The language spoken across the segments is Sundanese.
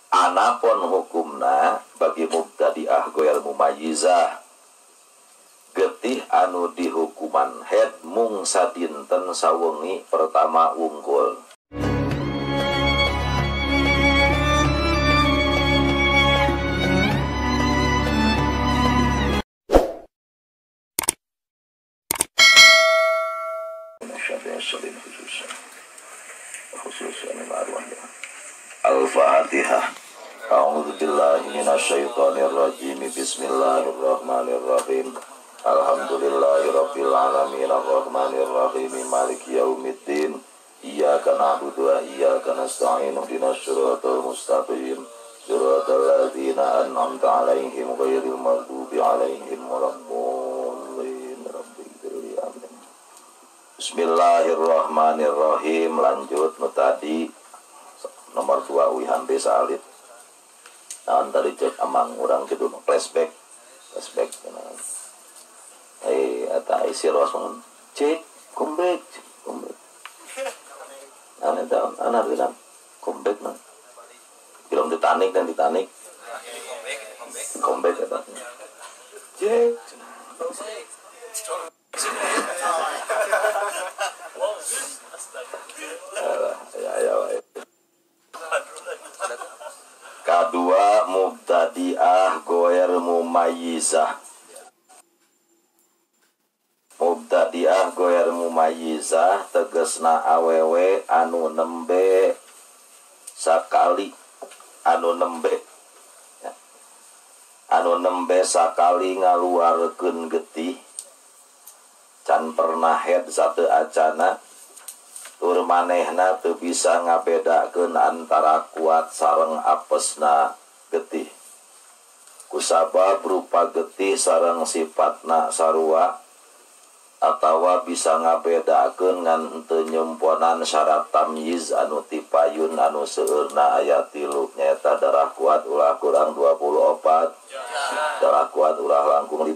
Anapun hukumna bagi mubtadi'ah goyal mumayyizah getih anu dihukuman head mung sadinten sawengi pertama wungkul. Al-Fatihah. A'udzu billahi minasyaitonir rajim. Bismillahirrahmanirrahim. Alhamdulillahirabbil alamin arrahmanir rahim maliki yaumiddin. Iyyaka na'budu wa iyyaka nasta'in ihdinas siratal mustaqim. Siratal ladzina an'amta 'alaihim ghairil maghdubi 'alaihim waladdallin. Rabbighfirli amin. Bismillahirrahmanirrahim. Lanjut nu tadi nomor 2 Wihan Desa Alit. Nah, tadi cek amang urang kitu flashback. Flashback cenah. Eta isi rosong cek comeback, comeback. Nah, eta ana artina comeback mah. Film Titanic dan Titanic. Comeback eta. Cek. Ya ya ya. Kedua mubtadi'ah goer mumayyizah. Mubtadi'ah goer mumayyizah tegesna awewe anu nembe sakali, anu nembe ya. Anu nembe sakali ngaluarkeun getih can pernah head satu acana tur manehna teu bisa ngabedakeun antara kuat sareng apesna getih. Kusabab rupa getih sareng sifatna sarua atawa bisa ngabedakeun ngan teu nyemponan syarat tamyiz anu tipayun anu seueurna aya 3 nyaeta darah kuat ulah kurang 24, darah kuat ulah langkung 15,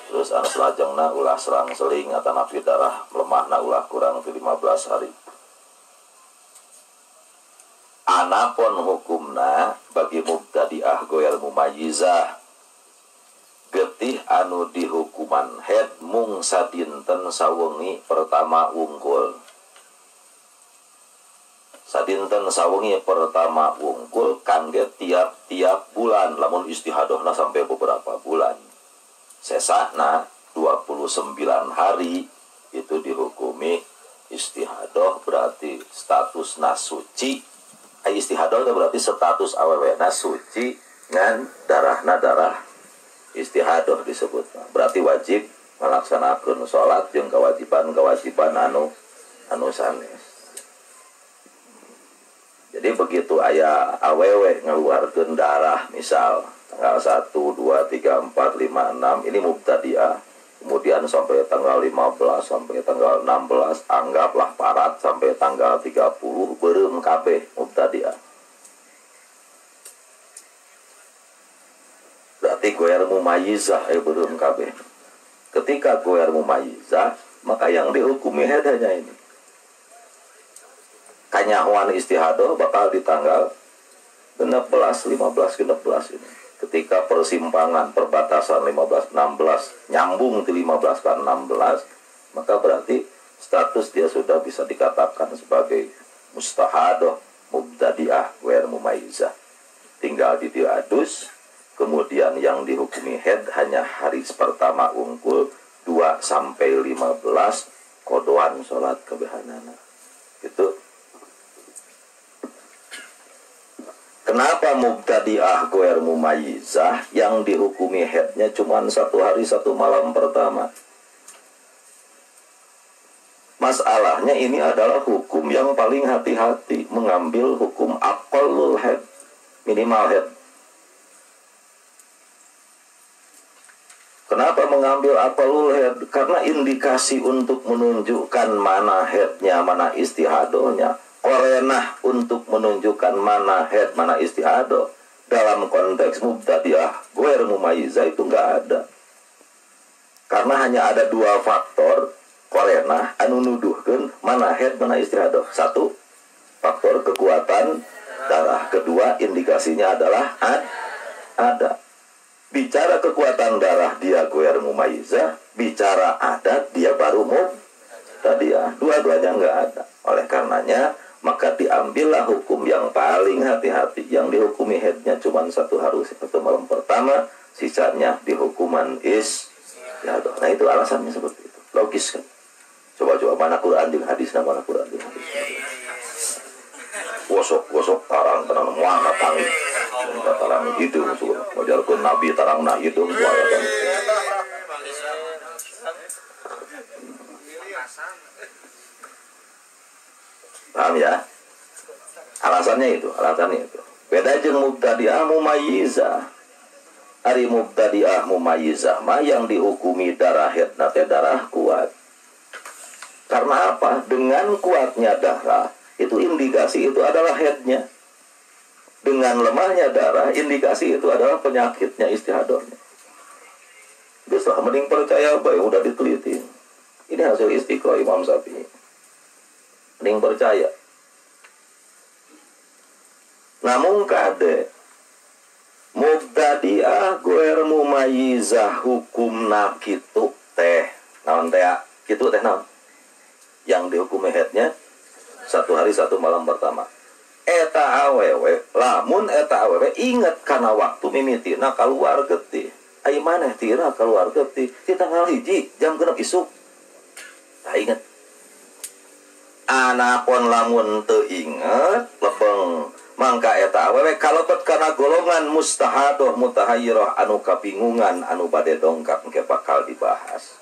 terus anu selajengna ulah serang seling atanapi darah lemahna ulah kurang 15 hari. Anapun hukumna bagi mubtadi'ah goyal mumayyizah getih anu dihukuman head mung sadinten sawengi pertama wungkul. Sadinten sawengi pertama wungkul kangge tiap-tiap bulan lamun istihadohna sampai beberapa bulan. Sesana 29 hari itu dihukumi istihadoh, berarti statusna suci. Istihadoh itu berarti status awewena suci ngan darahna darah istihadoh disebut. Berarti wajib melaksanakan sholat jeung kewajiban-kewajiban anu sanes. Jadi begitu aya awewe ngeluarkeun darah misal tanggal 1, 2, 3, 4, 5, 6 ini mubtadi'ah. Kemudian sampai tanggal 15 sampai tanggal 16 anggaplah parat sampai tanggal 30 beureum kabeh mubtadi'ah. Berarti goer mumayyizah beureum kabeh. Ketika goer mumayyizah maka yang dihukumi hanya ini. Kanyahoan istihadoh bakal di tanggal 16, 15, 16 ini. Ketika persimpangan perbatasan 15, 16 nyambung di 15 ke 16, maka berarti status dia sudah bisa dikatakan sebagai mustahadoh mubtadi'ah wer mumayyizah. Tinggal di diadus, kemudian yang dihukumi head hanya hari pertama wungkul 2 sampai 15 kodoan sholat kebehanana. Itu. Kenapa mubtadi'ah goer mumayyizah yang dihukumi headnya cuma 1 hari 1 malam pertama? Masalahnya ini adalah hukum yang paling hati-hati, mengambil hukum aqallul head, minimal head. Kenapa mengambil aqallul head? Karena indikasi untuk menunjukkan mana headnya, mana istihadohnya. Korenah untuk menunjukkan mana head, mana istihadoh dalam konteks mubtadi'ah goer mumayyizah itu nggak ada. Karena hanya ada 2 faktor korenah anu nuduhkeun mana head, mana istihadoh. 1, faktor kekuatan Darah kedua indikasinya adalah ada. Bicara kekuatan darah dia goer mumayyizah, bicara adat dia baru mubtadi'ah. Dua-duanya nggak ada. Oleh karenanya maka diambillah hukum yang paling hati-hati, yang dihukumi haidnya cuma satu hari satu malam pertama, sisanya dihukuman istihadah. Nah itu alasannya seperti itu. Logis kan? Coba-coba mana Quran jeung hadis, mana Quran jeung hadis. Gosok-gosok tarang tenang moal tangi. Tarang hideung wajarkeun nabi tarangna hideung moal kan. Paham ya? Alasannya itu, alasannya itu. Beda jeung mubtadi'ah mumayyizah. Ari mubtadi'ah mumayyizah mah yang dihukumi darah haidna teh darah kuat. Karena apa? Dengan kuatnya darah, itu indikasi itu adalah haidnya. Dengan lemahnya darah, indikasi itu adalah penyakitnya, istihadornya. Geus lah mending percaya bae udah diteliti. Ini hasil istiqra Imam Syafi'i. Mending percaya. Namun kade mubtadi'ah goer mumayyizah hukumna kitu teh. Naon teh? Kitu teh naon? Yang dihukumi haidnya satu hari satu malam pertama. Eta awewe, lamun eta awewe inget kana waktu mimitina kaluar getih. Ai maneh tira kaluar getih ti tanggal 1 jam 6 isuk. Tah inget. Anapun lamun teu inget lebeng mangka eta awewe kalebet kana golongan mustahadoh mutahayyirah anu kabingungan anu bade dongkap engke bakal dibahas.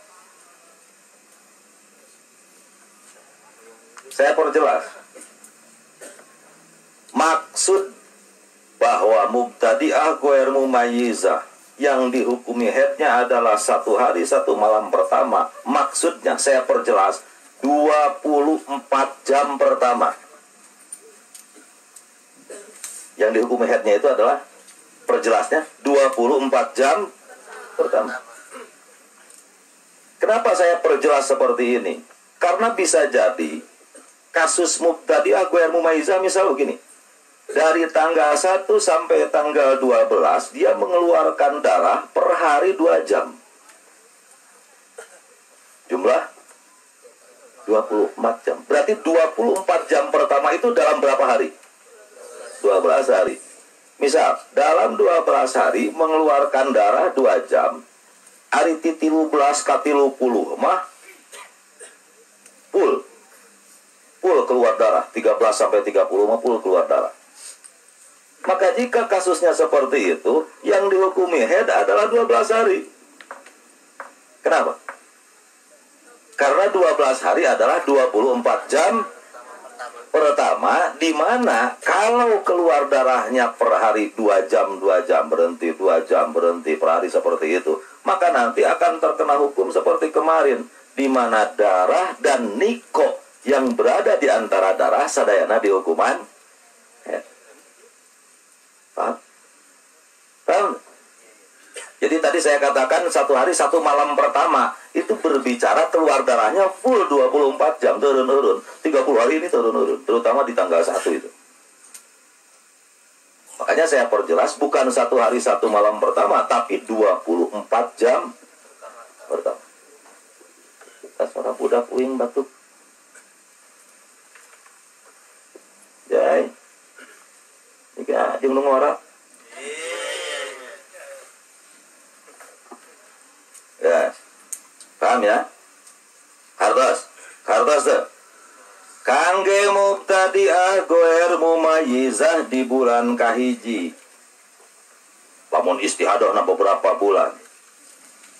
Saya perjelas. Maksud bahwa mubtadi'ah ghair mumayyizah yang dihukumi haidnya adalah satu hari satu malam pertama. Maksudnya saya perjelas 24 jam pertama. Yang dihukumi haidnya itu adalah perjelasnya 24 jam pertama. Kenapa saya perjelas seperti ini? Karena bisa jadi kasus mubtadi'ah ghair mumayyizah misal begini. Dari tanggal 1 sampai tanggal 12 dia mengeluarkan darah per hari 2 jam. Jumlah 24 jam. Berarti 24 jam pertama itu dalam berapa hari? 12 hari. Misal, dalam 12 hari mengeluarkan darah 2 jam. Hari 13 ka 30 mah full. Full keluar darah, 13 sampai 30 mah full keluar darah. Maka jika kasusnya seperti itu, yang dihukumi haid adalah 12 hari. Kenapa? Karena 12 hari adalah 24 jam pertama, di mana kalau keluar darahnya per hari 2 jam, 2 jam berhenti, 2 jam berhenti per hari seperti itu, maka nanti akan terkena hukum seperti kemarin, di mana darah dan niko yang berada di antara darah sadayana dihukuman haid. Paham? Paham? Jadi tadi saya katakan satu hari satu malam pertama itu berbicara keluar darahnya full 24 jam turun-turun. 30 hari ini turun-turun, terutama di tanggal 1 itu. Makanya saya perjelas bukan satu hari satu malam pertama, tapi 24 jam pertama. Kita seorang budak uing batuk. Jai. Jika jeung nu ngora. Ya. Paham ya? Hartos. Hartos teu. Kangge mubtadi'ah ghair mumayyizah di bulan kahiji. Lamun istihadahna beberapa bulan.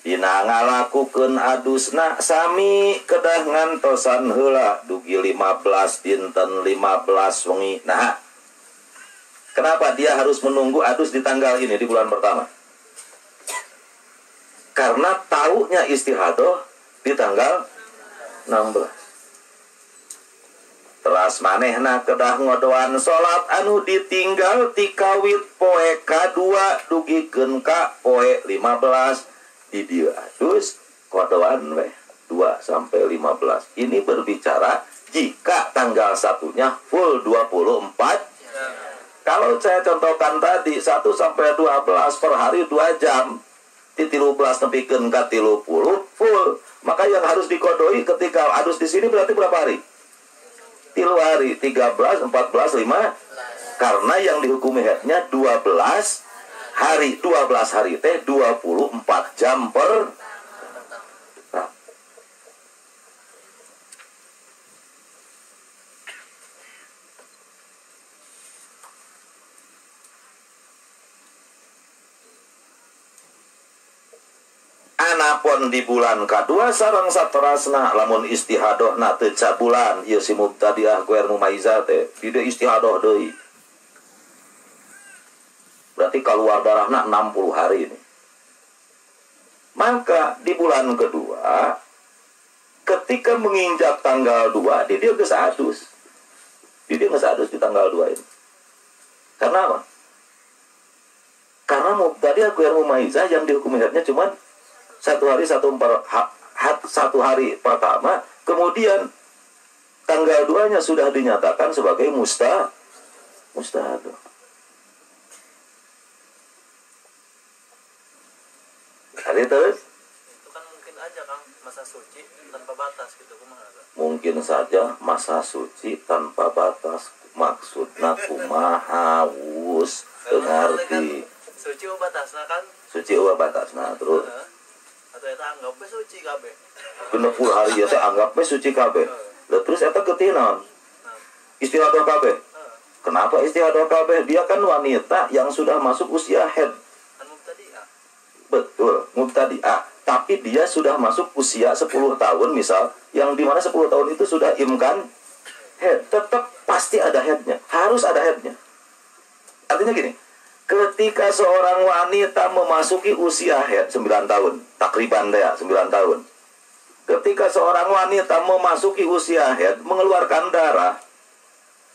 Dina ngalakukeun adusna sami kedah ngantosan heula dugi 15 dinten 15 wengi. Nah, kenapa dia harus menunggu adus di tanggal ini di bulan pertama? Karena taunya istihadah di tanggal 16. Teras manehna kedah ngodoan salat anu ditinggal tikawit poe ka-2 dugikeun ka poe 15. Di dieu adus kodoan weh 2 sampai 15. Ini berbicara jika tanggal satunya full 24 jam. Kalau saya contohkan tadi 1 sampai 12 per hari 2 jam, di 13 nepikeun ka 30 full. Maka yang harus dikodoi ketika adus di sini berarti berapa hari? 3 hari, 13, 14, 5. Karena yang dihukumi haidnya 12 hari. 12 hari teh 24 jam per. Nah. Anapun di bulan kadua sareng saterasna lamun istihadohna teu cabulan ieu si mubtadiah ghair mumayyizah teh di istihadoh deui. Berarti keluar darahna 60 hari ini. Maka di bulan kedua ketika menginjak tanggal 2 di dia geus adus. Di dia geus adus di tanggal 2 ini. Karena apa? Karena mubtadiah ghair mumayyizah yang dihukumi haidnya cuma satu hari satu hari pertama, kemudian tanggal 2-nya sudah dinyatakan sebagai mustahadah. Hari terus? Itu kan mungkin aja Kang, masa suci tanpa batas gitu kumaha? Mungkin saja masa suci tanpa batas. Maksudna kumaha wus teu ngarti. Suci eueuh batasna kan? Suci eueuh batasna terus. Atau eta anggap we suci kabeh. 60 hari ya teh anggap we suci kabeh. Lah terus eta getih naon? Istihadah kabeh. Kenapa istihadah kabeh? Dia kan wanita yang sudah masuk usia haid. Betul, mubtadi'ah. Tapi dia sudah masuk usia 10 tahun misal, yang dimana 10 tahun itu sudah imkan haid. Tetap pasti ada haidnya, harus ada haidnya. Artinya gini, ketika seorang wanita memasuki usia haid 9 tahun, takriban ya 9 tahun. Ketika seorang wanita memasuki usia haid, mengeluarkan darah,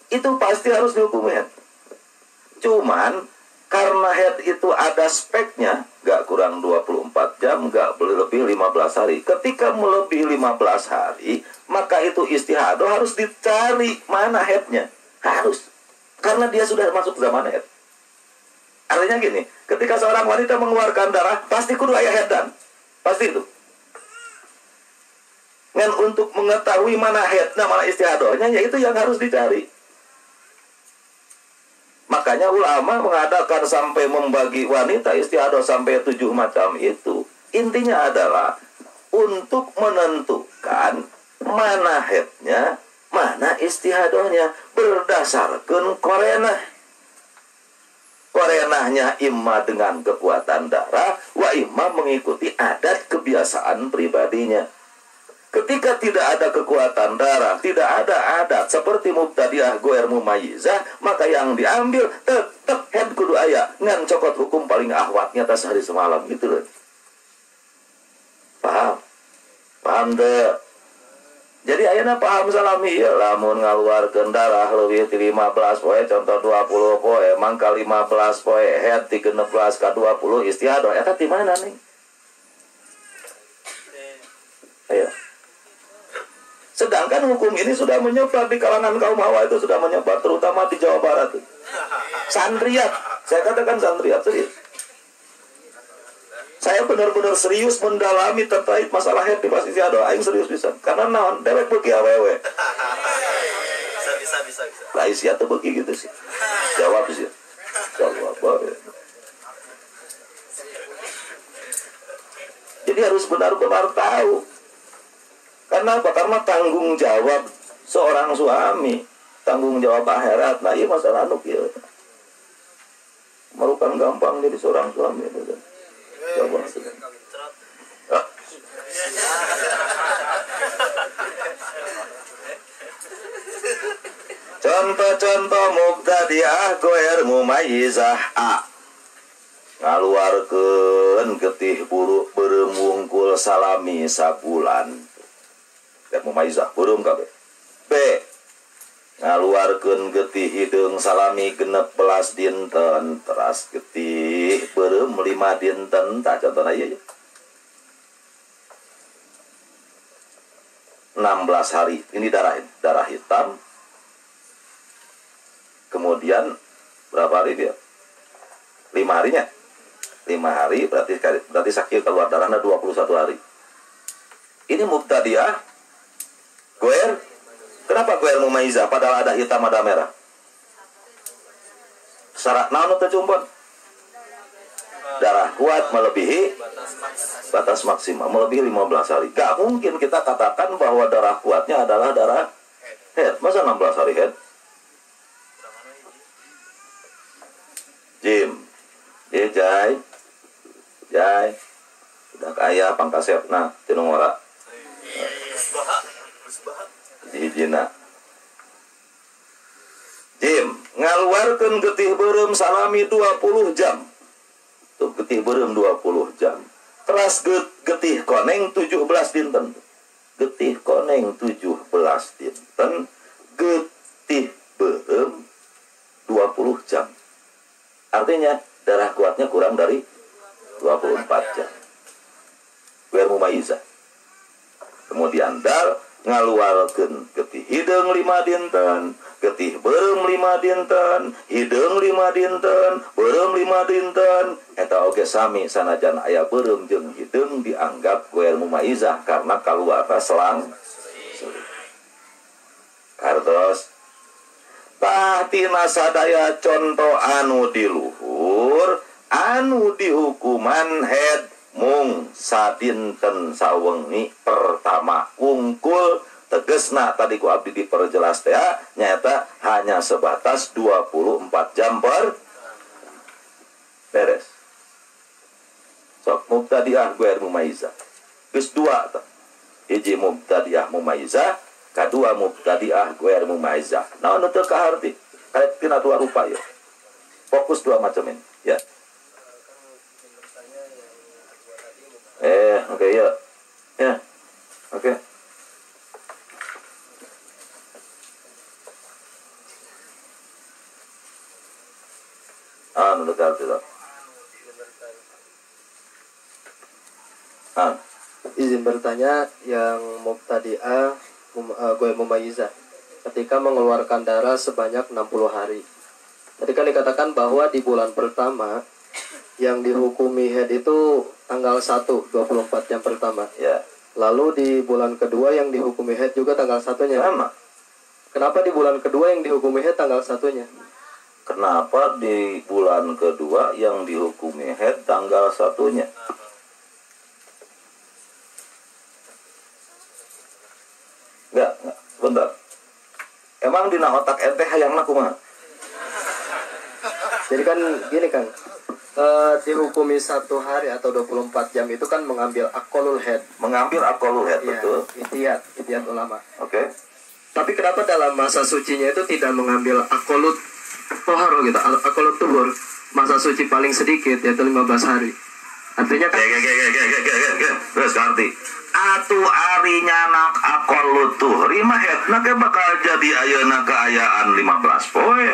itu pasti harus dihukum haid. Cuman karena haid itu ada speknya, gak kurang 24 jam, gak lebih 15 hari. Ketika melebihi 15 hari, maka itu istihadah harus dicari mana haidnya. Harus. Karena dia sudah masuk zaman haid. Artinya gini, ketika seorang wanita mengeluarkan darah, pasti kudu aya haidan. Pasti itu. Dan untuk mengetahui mana haidnya, mana istihadahnya, ya itu yang harus dicari. Makanya ulama mengadakan sampai membagi wanita istihadah sampai 7 macam itu. Intinya adalah untuk menentukan mana haidnya, mana istihadahnya berdasarkan korenah. Korenahnya imma dengan kekuatan darah, wa imma mengikuti adat kebiasaan pribadinya. Ketika tidak ada kekuatan darah, tidak ada adat seperti mubtadiah ghair mumayyizah, maka yang diambil tetap head kudu aya ngan cokot hukum paling ahwatnya tas hari semalam gitu loh. Paham? Paham deh. Jadi ayeuna paham salami ieu lamun ngaluarkeun darah leuwih ti 15 poe contoh 20 poe mangka 15 poe head ti 16 ka 20 istihadah eta ti mana nih? Ayo. Sedangkan hukum ini sudah menyebar di kalangan kaum hawa, itu sudah menyebar, terutama di Jawa Barat. Sandriat, saya katakan sandriat, serius. Saya benar-benar serius mendalami terkait masalah haid di posisi istihadah, aing serius bisa. Karena naon, dewek beuki awewe. Bisa. Lah isia teu beuki gitu sih. Jawab sih. Jawab. Jadi harus benar-benar tahu. Karena apa? Karena tanggung jawab seorang suami, tanggung jawab akhirat. Nah, iya masalah anu kieu. Merupakan gampang jadi seorang suami itu kan. Coba. Contoh-contoh mubtadi'ah ghair mumayyizah a. Ngaluarkeun getih bulu beureum wungkul salami sabulan. Ghair mumayyizah beureum kabeh. B. Ngaluarkeun getih hideung salami 16 dinten, teras getih beureum 5 dinten. Tah contohna ieu. 16 hari. Ini darah hitam. Kemudian Berapa hari dia? 5 harinya. 5 hari berarti sakit keluar darahnya 21 hari. Ini mubtadi'ah goer. Kenapa goer mumayyizah padahal ada hitam ada merah? Syarat naon teu cumpon? Darah kuat melebihi batas maksimal, melebihi 15 hari. Gak mungkin kita katakan bahwa darah kuatnya adalah darah head. Masa 16 hari head? Jim. Jai. Jai. Udah kaya pangkasepna teu ngora. Hijina. Jim, ngaluarkeun getih beureum salami 20 jam. Tuh getih beureum 20 jam. Teras getih koneng 17 dinten. Getih koneng 17 dinten, getih beureum 20 jam. Artinya darah kuatnya kurang dari 24 jam. Wer mumayyizah. Kemudian dal ngaluarkeun getih hideung 5 dinten, getih beureum 5 dinten, hideung 5 dinten, beureum 5 dinten. Eta oge sami sanajan aya beureum jeung hideung dianggap goer mumayyizah karena kaluarna selang. Kartos tah tina sadaya conto anu di luhur anu dihukuman head mung sadinten sawengi pertama wungkul tegesna tadi ku abdi diperjelas teh nyata hanya sebatas 24 jam per beres. Sok mubtadi'ah ghair mumayyizah geus dua tah. Hiji mubtadi'ah mumayyizah, kadua mubtadi'ah ghair mumayyizah. Naon teu kaharti? Karek tina dua rupa ieu. Fokus dua macam ini ya. Oke ya. Ya. Oke. Ah, nu dekat tidak. Ah. Izin bertanya yang mubtadi'ah ghair mumayyizah ketika mengeluarkan darah sebanyak 60 hari. Tadi kan dikatakan bahwa di bulan pertama yang dihukumi head itu tanggal 1, 24 jam pertama. Ya. Lalu di bulan kedua yang dihukumi head juga tanggal 1-nya. Sama. Kenapa di bulan kedua yang dihukumi head tanggal 1-nya? Kenapa di bulan kedua yang dihukumi head tanggal 1-nya? Enggak, bentar. Emang dina otak ente hayangna kumaha? Jadi kan gini kan, dihukumi 1 hari atau 24 jam itu kan mengambil aqallul head. Mengambil aqallul head, ya, betul. Ihtiyat ulama. Oke. Okay. Tapi kenapa dalam masa sucinya itu tidak mengambil aqallut toharo gitu, aqallut tuhur, masa suci paling sedikit yaitu 15 hari. Artinya kan terus ngerti. Atuh ari nyanak aqallut tuhri mah headna ge bakal jadi ayeuna kaayaan 15 poe.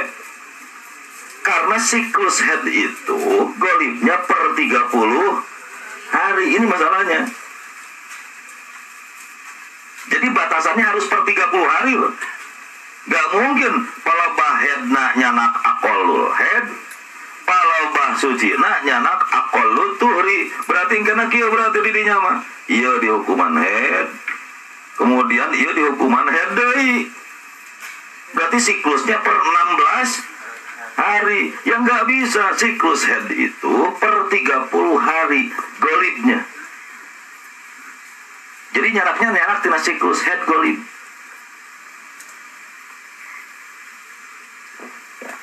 Karena siklus head itu golibnya per 30 hari. Ini masalahnya. Jadi batasannya harus per 30 hari loh. Gak mungkin palebah headna nyanak aqallul head, palebah sucina nyanak aqallut tuhri. Berarti kena kieu berarti didinya mah. Ieu dihukuman head. Kemudian ieu dihukuman head deui. Berarti siklusnya per 16 hari. Yang nggak bisa siklus head itu per 30 hari golibnya. Jadi nyaraknya nyarak tina siklus head golib. Ya.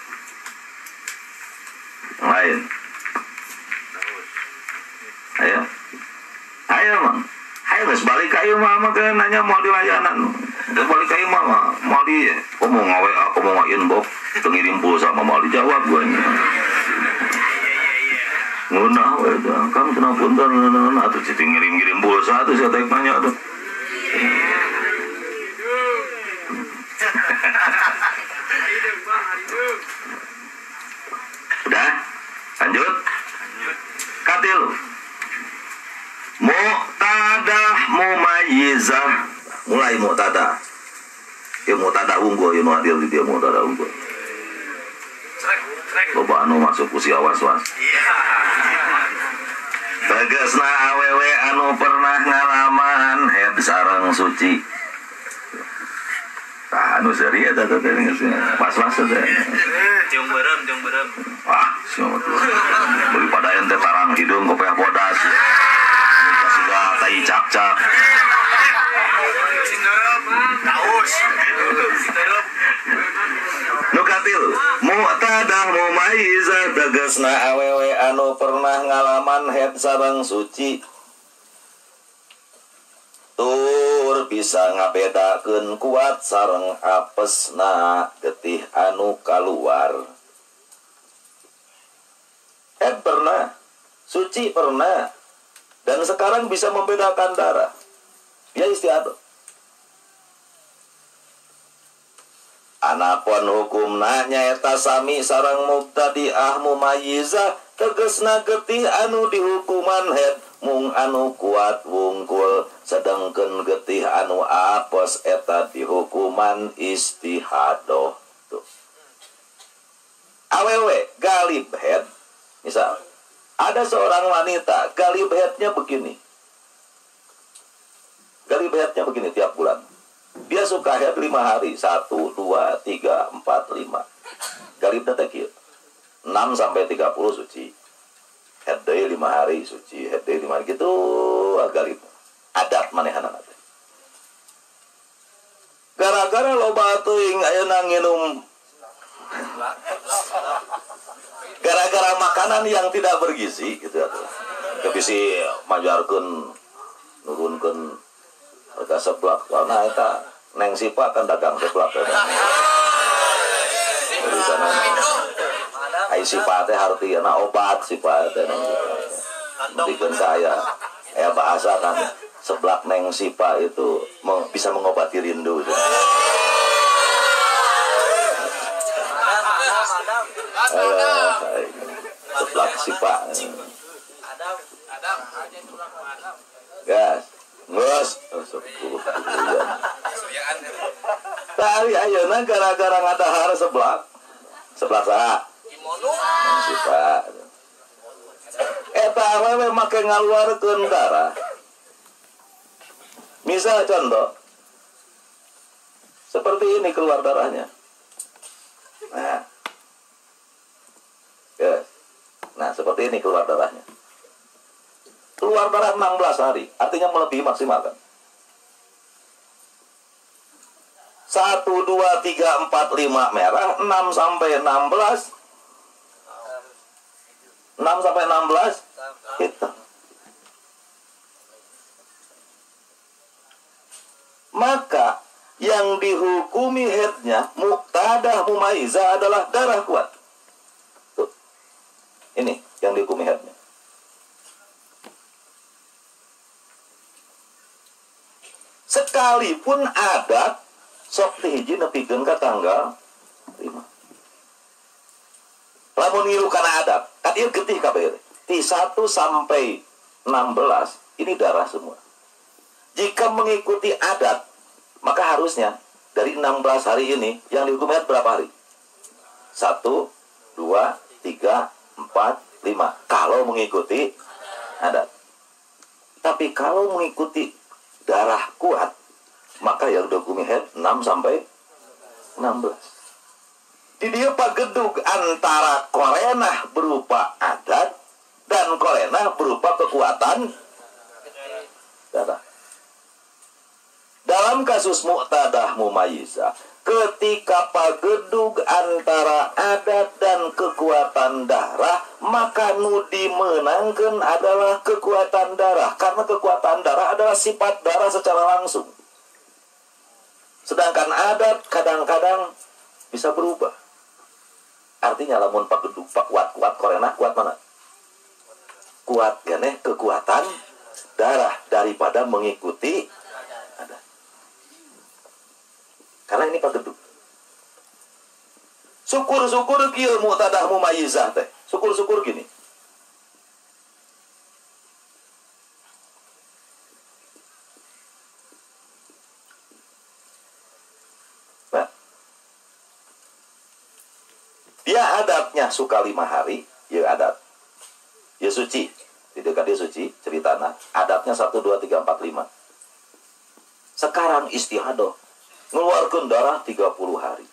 Yang lain. Ayo. Ayo mang. Ayo geus balik ka ieu mah nanya mau dilayanan. Balik ka ieu mah mau di komo ngawe komo inbox pengirim pulsa mau dijawab gue. Ngunah we teh Kang cenah punten atuh cicing ngirim-ngirim pulsa atuh sia teh nanya atuh. Udah, lanjut. Katil. Mu'tadah mumayyizah. Mulai mu'tadah. Ya mu'tadah unggul, ya nu hadir di dia mu'tadah unggul. Loba anu masuk usia was-was. Tegasna awewe anu pernah ngalaman head sareng suci. Tah anu seuri eta teh geus was-was teh. Jeung beureum, jeung beureum. Wah, sia mah tuh. Beli pada ente tarang hidung kopiah bodas. Kasiga tai cak-cak. Kaus. Nu katilu, mu'tadah mumayyizah tegasna awewe anu pernah ngalaman head sareng suci. Tur bisa ngabedakeun kuat sareng apesna getih anu kaluar. Head pernah, suci pernah, dan sekarang bisa membedakan darah. Dia istiadah. Anapun hukumna nyaeta sami sareng mubtadi'ah mumayyizah tegesna getih anu dihukuman head mung anu kuat wungkul sedangkeun getih anu apes eta dihukuman istihadoh. Tuh. Awewe galib head, misal ada seorang wanita galib headnya begini. Galib headnya begini tiap bulan. Dia suka head 5 hari, 1, 2, 3, 4, 5. Galibna teh kieu. 6 sampai 30 suci. Head deui 5 hari suci, head deui 5 hari gitu galib. Adat manehanana teh. Gara-gara loba teuing ayeuna nginum gara-gara makanan yang tidak bergizi gitu atuh. Teu bisi majarkeun nurunkeun harga seblak karena eta Neng Sipa kan dagang seblak eta. Dari sana ai Sipa teh hartina obat Sipa teh Neng Sipa. Mendikeun saya aya bahasa kan seblak Neng Sipa itu bisa mengobati rindu. Seblak Sipa. Gas. Ngeus, tari ayeuna gara-gara ngadahar seblak. Seblak saha? Neng Sipa. Eta awewe make ngaluarkeun darah. Misal contoh seperti ini keluar darahnya. Nah. Yes. Nah, seperti ini keluar darahnya. Keluar darah 16 hari, artinya melebihi maksimal kan? 1, 2, 3, 4, 5 merah, 6 sampai 16. 6 sampai 16 hitam. Maka yang dihukumi headnya muqtadah mumayyizah adalah darah kuat. Tuh. Ini yang dihukumi headnya. Sekalipun adat sok ti hiji nepikeun ka tanggal 5. Lamun ngilu kana adat, kan ieu getih kabeh. Ti 1 sampai 16 ini darah semua. Jika mengikuti adat, maka harusnya dari 16 hari ini yang dihukum haid berapa hari? 1, 2, 3, 4, 5. Kalau mengikuti adat. Tapi kalau mengikuti darah kuat, maka yang dihukumi haid 6 sampai 16. Di dia pagedug antara korenah berupa adat dan korenah berupa kekuatan darah. Dalam kasus mu'tadah mumayyizah, ketika pagedug antara adat dan kekuatan darah, maka nu dimenangkan adalah kekuatan darah, karena kekuatan darah adalah sifat darah secara langsung. Sedangkan adat kadang-kadang bisa berubah. Artinya lamun pagedug pak kuat-kuat korenah kuat mana? Kuat geneh kekuatan darah daripada mengikuti adat. Karena ini pagedug. Syukur-syukur kieu mu'tadah mumayyizah teh. Syukur-syukur gini. Nah. Dia adatnya suka 5 hari, ya adat. Ya suci, tidak dia suci ceritana. Adatnya 1 2 3 4 5. Sekarang istihadah ngeluarkan darah 30 hari.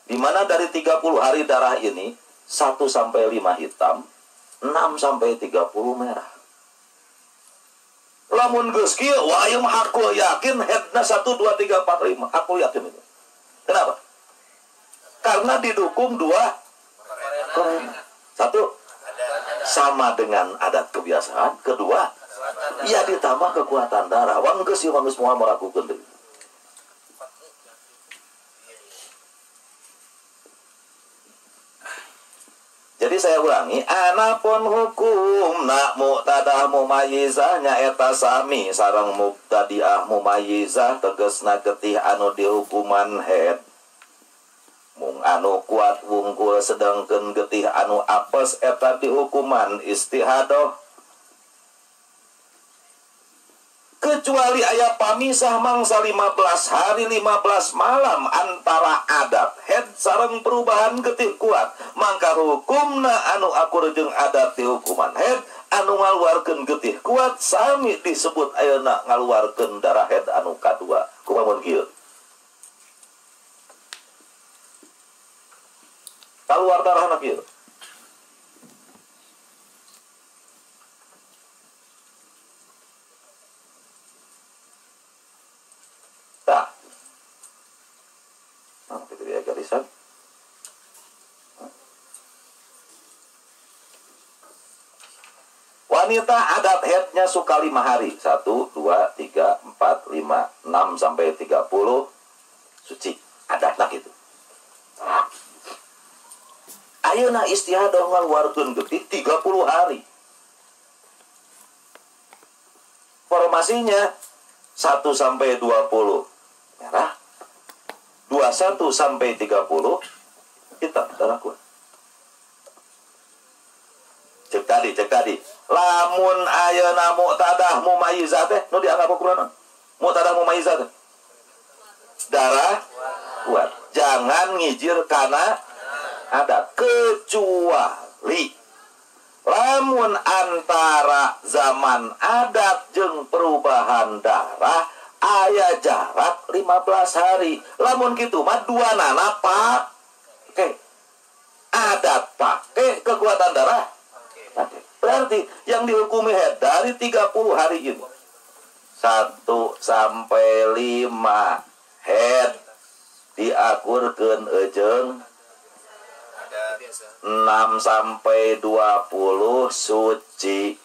Di mana dari 30 hari darah ini 1 sampai 5 hitam, 6 sampai 30 merah. Lamun geus kieu, wah ieu mah aku yakin headna 1 2 3 4 5. Aku yakin itu. Kenapa? Karena didukung 2 korena. 1 sama dengan adat kebiasaan, kedua ya ditambah kekuatan darah. Wah geus ieu mah geus moal meragukeun deui. Jadi saya ulangi, anapun hukum nak muqtadah mumayyizah nyaeta sami sareng mubtadiah mumayyizah tegesna getih anu dihukuman head. Mung anu kuat wungkul sedangkeun getih anu apes eta dihukuman istihadah. Kecuali aya pamisah mangsa 15 hari 15 malam antara adat head sareng perubahan getih kuat, mangka hukumna anu akur jeung adat dihukuman head, anu ngaluarkeun getih kuat sami disebut ayeuna ngaluarkeun darah head anu kadua. Kumaha mun kieu? Kaluar darahna kieu. Tak. Nah, itu dia garisan. Wanita adat headnya suka 5 hari. 1, 2, 3, 4, 5, 6 sampai 30 suci. Adatna gitu. Ayeuna istihadah ngaluarkeun getih 30 hari. Formasinya 1 sampai 20 merah, 21 sampai 30 hitam darah kuat. Cek tadi, cek tadi. Lamun ayeuna muqtadah mumayyizah teh nu dianggap ukuran muqtadah mumayyizah teh darah kuat. Jangan ngijir kana adat, kecuali lamun antara zaman adat jeung perubahan darah aya jarak 15 hari. Lamun kitu mah dua nana pake adat, pake kekuatan darah pake. Berarti yang dihukumi head dari 30 hari ini 1 sampai 5 head diakurkeun eujeung 6 sampai 20 suci,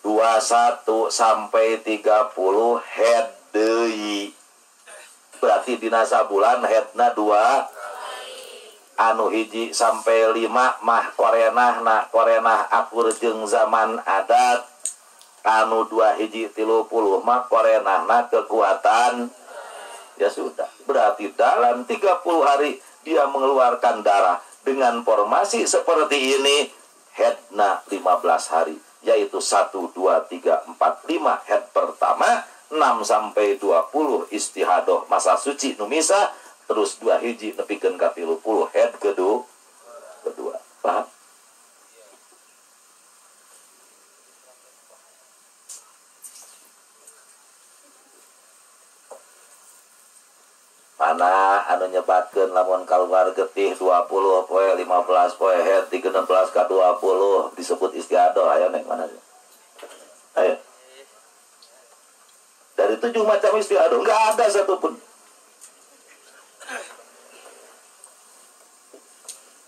21 sampai 30 head deui. Berarti dina sabulan headna 2 anu hiji sampai 5 mah korenahna korenah akur jeung zaman adat, anu 2 hiji 30 mah korenahna kekuatan. Ya sudah, berarti dalam 30 hari dia mengeluarkan darah dengan formasi seperti ini, headna 15 hari, yaitu 1, 2, 3, 4, 5 head pertama, 6 sampai 20 istihadoh masa suci numisa, terus 2 hiji nepikeun ka 30 head kedua. Paham? Mana anu nyebatkeun lamun kaluar getih 20 poe 15 poe head 13 ka 20 disebut istihadah. Ayo neng mana? Ayo. Dari 7 macam istihadah enggak ada satupun.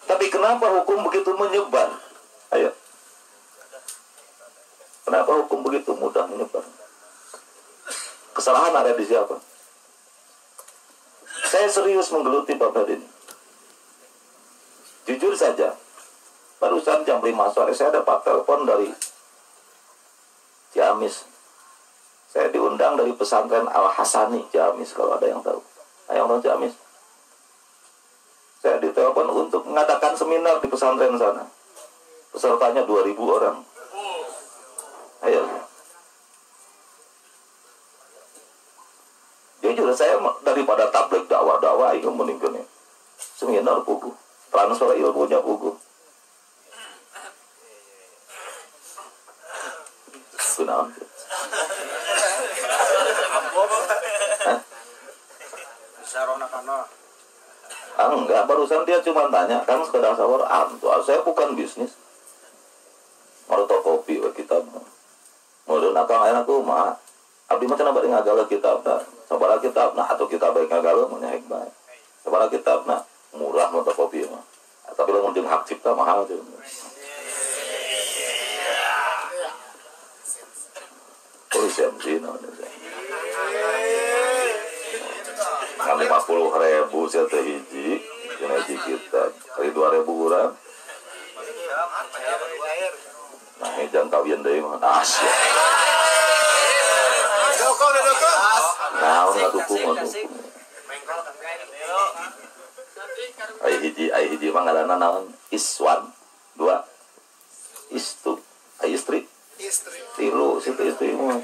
Tapi kenapa hukum begitu menyebar? Ayo. Kenapa hukum begitu mudah menyebar? Kesalahan ada di siapa? Saya serius menggeluti bab ini. Jujur saja, barusan jam 5 sore saya dapat telepon dari Ciamis. Saya diundang dari pesantren Al-Hasani Ciamis, kalau ada yang tahu. Ayo orang Ciamis. Saya ditelepon untuk mengadakan seminar di pesantren sana. Pesertanya 2.000 orang. Ayo. Jujur saya daripada tabligh dakwah-dakwah itu mending seminar pugu. Transfer ilmunya buku. Kunaon? Hah? Ah, enggak, barusan dia cuma tanya, kan sekedar sawar, saya bukan bisnis. Fotokopi we kitab. Meureun akang ayeuna kumaha? Abdi mah cenah bari ngagale kitabna. Sabaraha kitabna atuh kita bae ngagale mah nya bae. Sabaraha kitabna murah fotokopi mah. Tapi lamun jeung hak cipta mahal tuh. Polisi MC naon teh. Ngan 50.000 sia teh hiji, dina hiji kitab. Kali 2.000 urang. Nah, jangan kawin deui mah. Asyik. Nah, ngadukung. Ai hiji mah ngaranna naon? Iswan, 2. Istu, ai istri. Tilu, situ istri mah.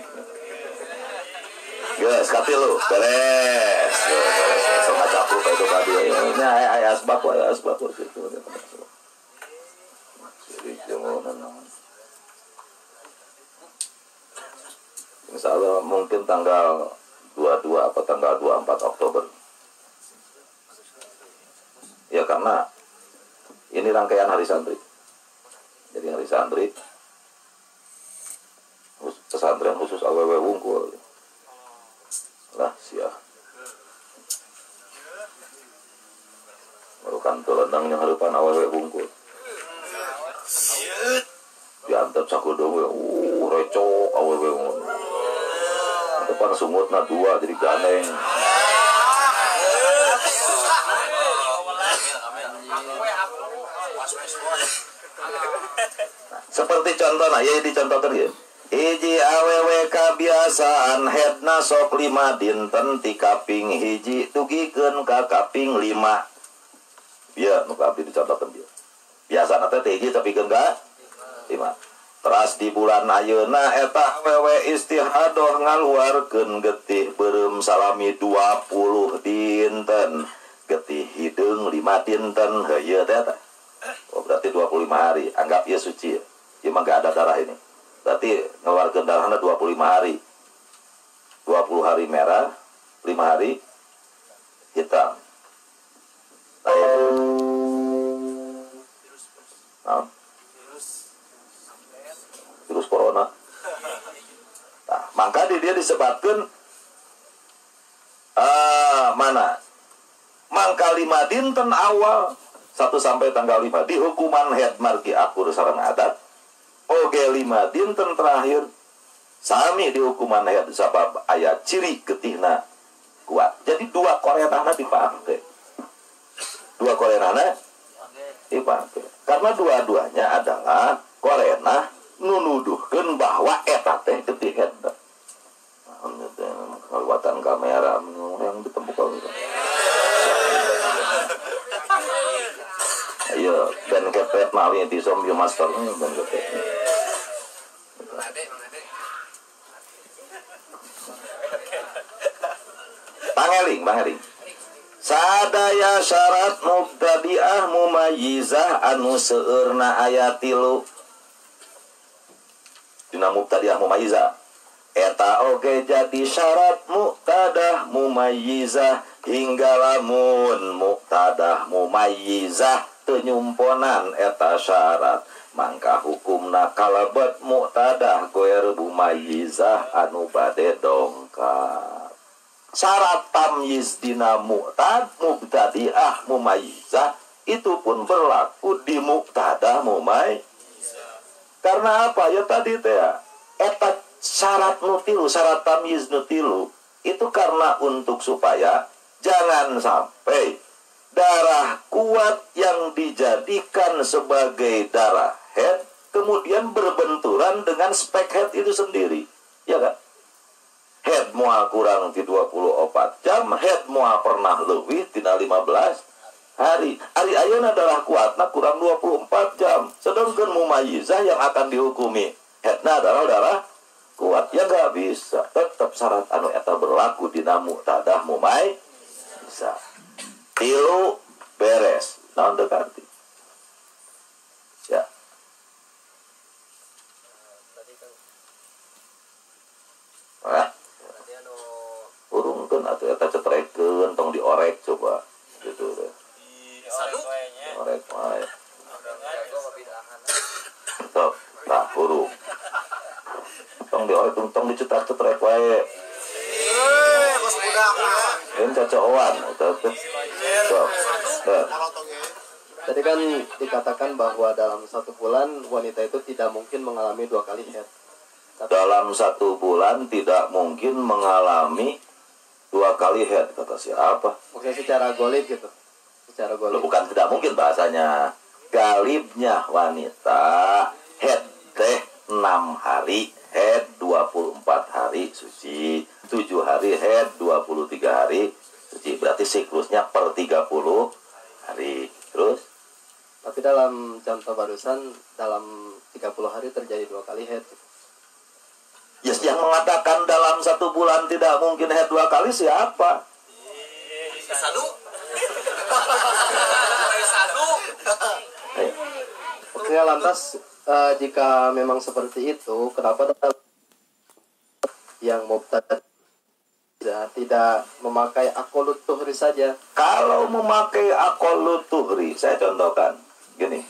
Geus katilu, beres. Sok ngacapruk ka itu ka dieu. Nya aya asbab, aya asbab kitu. Insya Allah mungkin tanggal 22 atau tanggal 24 Oktober. Ya karena ini rangkaian hari santri. Jadi hari santri pesantren khusus awewe wungkul. Lah sia. Baru kantor lendangnya harapan awewe wungkul. Diantep sakudo we, recok awewe ngono. Depan sungutna 2 jadi gandeng. Seperti contohna, ya dicontohkan ya. Hiji awewe kabiasaan headna sok 5 dinten ti kaping hiji dugikeun ka kaping 5. Bieu nu ka abdi dicontohkeun bieu. Biasana teh hiji tepikeun ka 5. Teras di bulan ayeuna eta awewe istihadoh ngaluarkeun getih beureum salami 20 dinten. Getih hideung 5 dinten heueuh teh eta. Oh, berarti 25 hari. Anggap ieu suci. Ieu mah enggak ada darah ini. Berarti ngeluarkeun darahna 25 hari. 20 hari merah, 5 hari hitam. Nah, virus corona. Nah, maka dia disebabkan mana? Mangka 5 dinten awal 1 sampai tanggal 5 di hukuman head margi akur sareng adat. Oge 5 dinten terakhir sami di hukuman head sabab aya ciri getihna kuat. Jadi dua korenahna dipake. Dua korenahna dipake. Karena dua-duanya adalah korenah nunuduhkeun bahwa eta teh getih head. Kelewatan kamera yang ditemukan. Ayo ben kepet mawi di som yo master ben kepet. Pangeling, pangeling. Sadaya syarat mubtadi'ah mumayyizah anu seueurna aya 3. Dina mubtadi'ah mumayyizah eta oge jadi syarat muktadah mumayyizah hingga lamun muktadah mumayyizah teu nyumponan eta syarat mangka hukumna kalebet muktadah goer mumayyizah anu bade dongkap. Syarat tamyiz dina muktad mubtadi'ah mumayyizah itu pun berlaku di muktadah mumayyizah. Karena apa ya tadi teh eta syarat nutilu, syarat tamyiz nutilu itu karena untuk supaya jangan sampai darah kuat yang dijadikan sebagai darah head kemudian berbenturan dengan spek head itu sendiri, ya kan? Head moal kurang di 24 jam, head moal pernah lebih tina 15 hari. Ari ayeuna darah kuatna kurang 24 jam. Sedangkan mumayyizah yang akan dihukumi headna adalah darah kuat, ya nggak bisa. Tetap syarat anu eta berlaku dina muktadah mumayyizah. Tilu beres. Naon deuk arti? Cetrekeun atuh eta cetrekeun tong diorek coba gitu deh. Orek wae. Sok, tah hurung. Tong diorek tong dicetak-cetrek wae. Bos budak. Ini cocokan eta teh. Sok. Tadi kan dikatakan bahwa dalam satu bulan wanita itu tidak mungkin mengalami dua kali haid. Dalam satu bulan tidak mungkin mengalami dua kali haid, kata siapa? Maksudnya secara golib gitu. Secara golib. Bukan tidak mungkin bahasanya. Galibnya wanita haid teh 6 hari, haid 24 hari suci, 7 hari haid, 23 hari suci. Berarti siklusnya per 30 hari. Terus? Tapi dalam contoh barusan, dalam 30 hari terjadi dua kali haid. Yes, yang mengatakan dalam satu bulan tidak mungkin haid dua kali siapa? Sadu. Oke, lantas jika memang seperti itu, kenapa yang mubtadi tidak memakai aqallut tuhri saja? Kalau memakai aqallut tuhri, saya contohkan gini.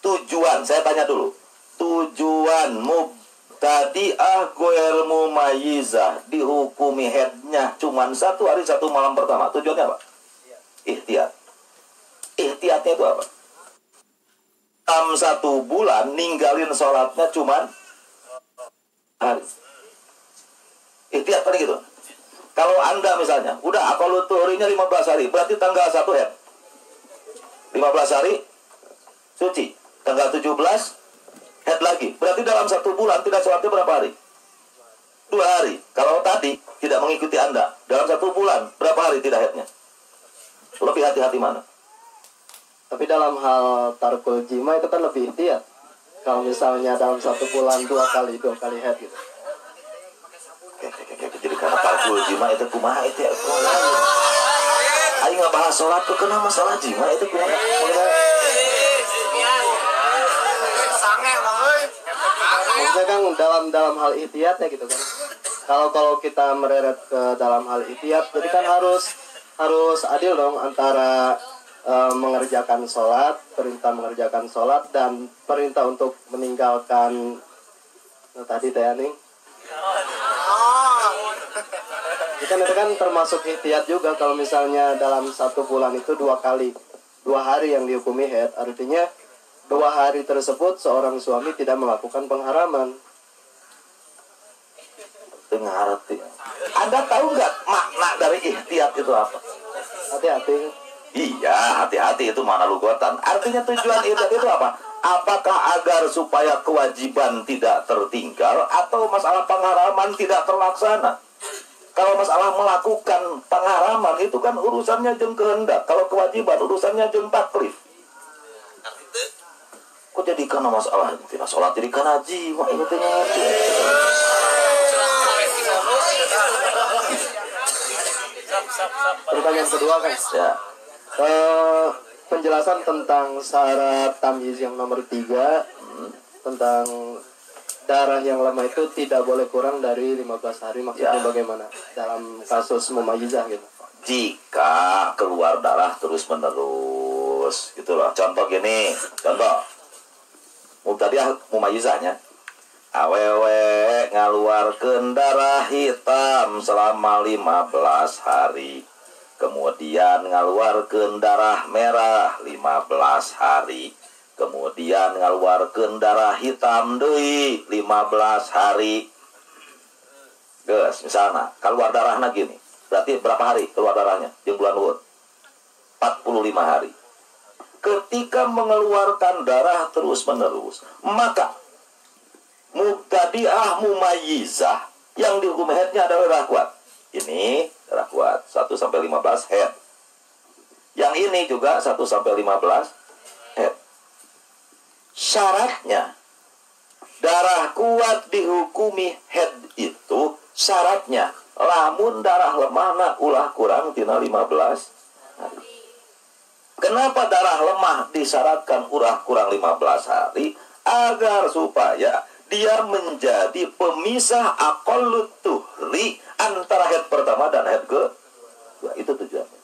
Tujuan, saya tanya dulu. Tujuan mubtadi'ah ghair mumayyizah dihukumi haidnya cuman 1 hari 1 malam pertama. Tujuannya apa? Ihtiyat. Ihtiyatnya itu apa? Dalam 1 bulan ninggalin sholatnya cuman hari. Ihtiyat paling gitu. Kalau Anda misalnya, udah aqallut tuhrinya 15 hari, berarti tanggal 1 haid. 15 hari suci. Tanggal 17 haid lagi. Berarti dalam 1 bulan tidak sholatnya berapa hari? 2 hari. Kalau tadi tidak mengikuti Anda, dalam 1 bulan berapa hari tidak haidnya? Lebih hati-hati mana? Tapi dalam hal tarkul jima itu kan lebih ihtiyat. Kalau misalnya dalam 1 bulan 2 kali haid gitu. Jadi karena tarkul jima itu kumaha itu ya. Aing nggak bahas sholat tuh kena masalah jima itu kumaha. Maksudnya kan dalam hal ihtiyatnya gitu kan. Kalau kita mereret ke dalam hal ihtiyat, jadi kan harus adil dong antara mengerjakan sholat, perintah mengerjakan sholat dan perintah untuk meninggalkan tadi teh aning. Itu kan termasuk ihtiyat juga. Kalau misalnya dalam 1 bulan itu 2 hari yang dihukumi haid, artinya 2 hari tersebut seorang suami tidak melakukan pengharaman. Ngerti. Anda tahu nggak makna dari ihtiyat itu apa? Hati-hati. Iya, hati-hati itu mana lugotan. Artinya tujuan ihtiyat itu apa? Apakah agar supaya kewajiban tidak tertinggal atau masalah pengharaman tidak terlaksana? Kalau masalah melakukan pengharaman itu kan urusannya jeng kehendak. Kalau kewajiban urusannya jeng taklif. Kok jadi karena masalah tidak sholat jadi karena jiwa ini ngerti. Pertanyaan kedua kan? Ya. Penjelasan tentang syarat tamyiz yang nomor 3 tentang darah yang lemah itu tidak boleh kurang dari 15 hari, maksudnya ya. Bagaimana dalam kasus mumayyizah gitu? Jika keluar darah terus menerus gitu loh. Contoh gini, contoh mubtadi'ah mumayyizahnya awewe ngaluarkeun darah hitam selama 15 hari. Kemudian ngaluarkeun darah merah 15 hari. Kemudian ngaluarkeun darah hitam deui 15 hari. Geus, misalnya keluar darahna gini. Berarti berapa hari keluar darahnya? Jeung bulan Uhud. 45 hari. Ketika mengeluarkan darah terus-menerus, maka mubtadi'ah mumayyizah yang dihukum haidnya adalah darah kuat. Ini darah kuat 1 sampai 15 haid. Yang ini juga 1 sampai 15 haid. Syaratnya darah kuat dihukumi haid itu syaratnya lamun darah lemah ulah kurang tina 15 hari. Kenapa darah lemah disyaratkan ulah kurang 15 hari? Agar supaya dia menjadi pemisah aqallut tuhri kali antara head pertama dan head kedua. Itu tujuannya.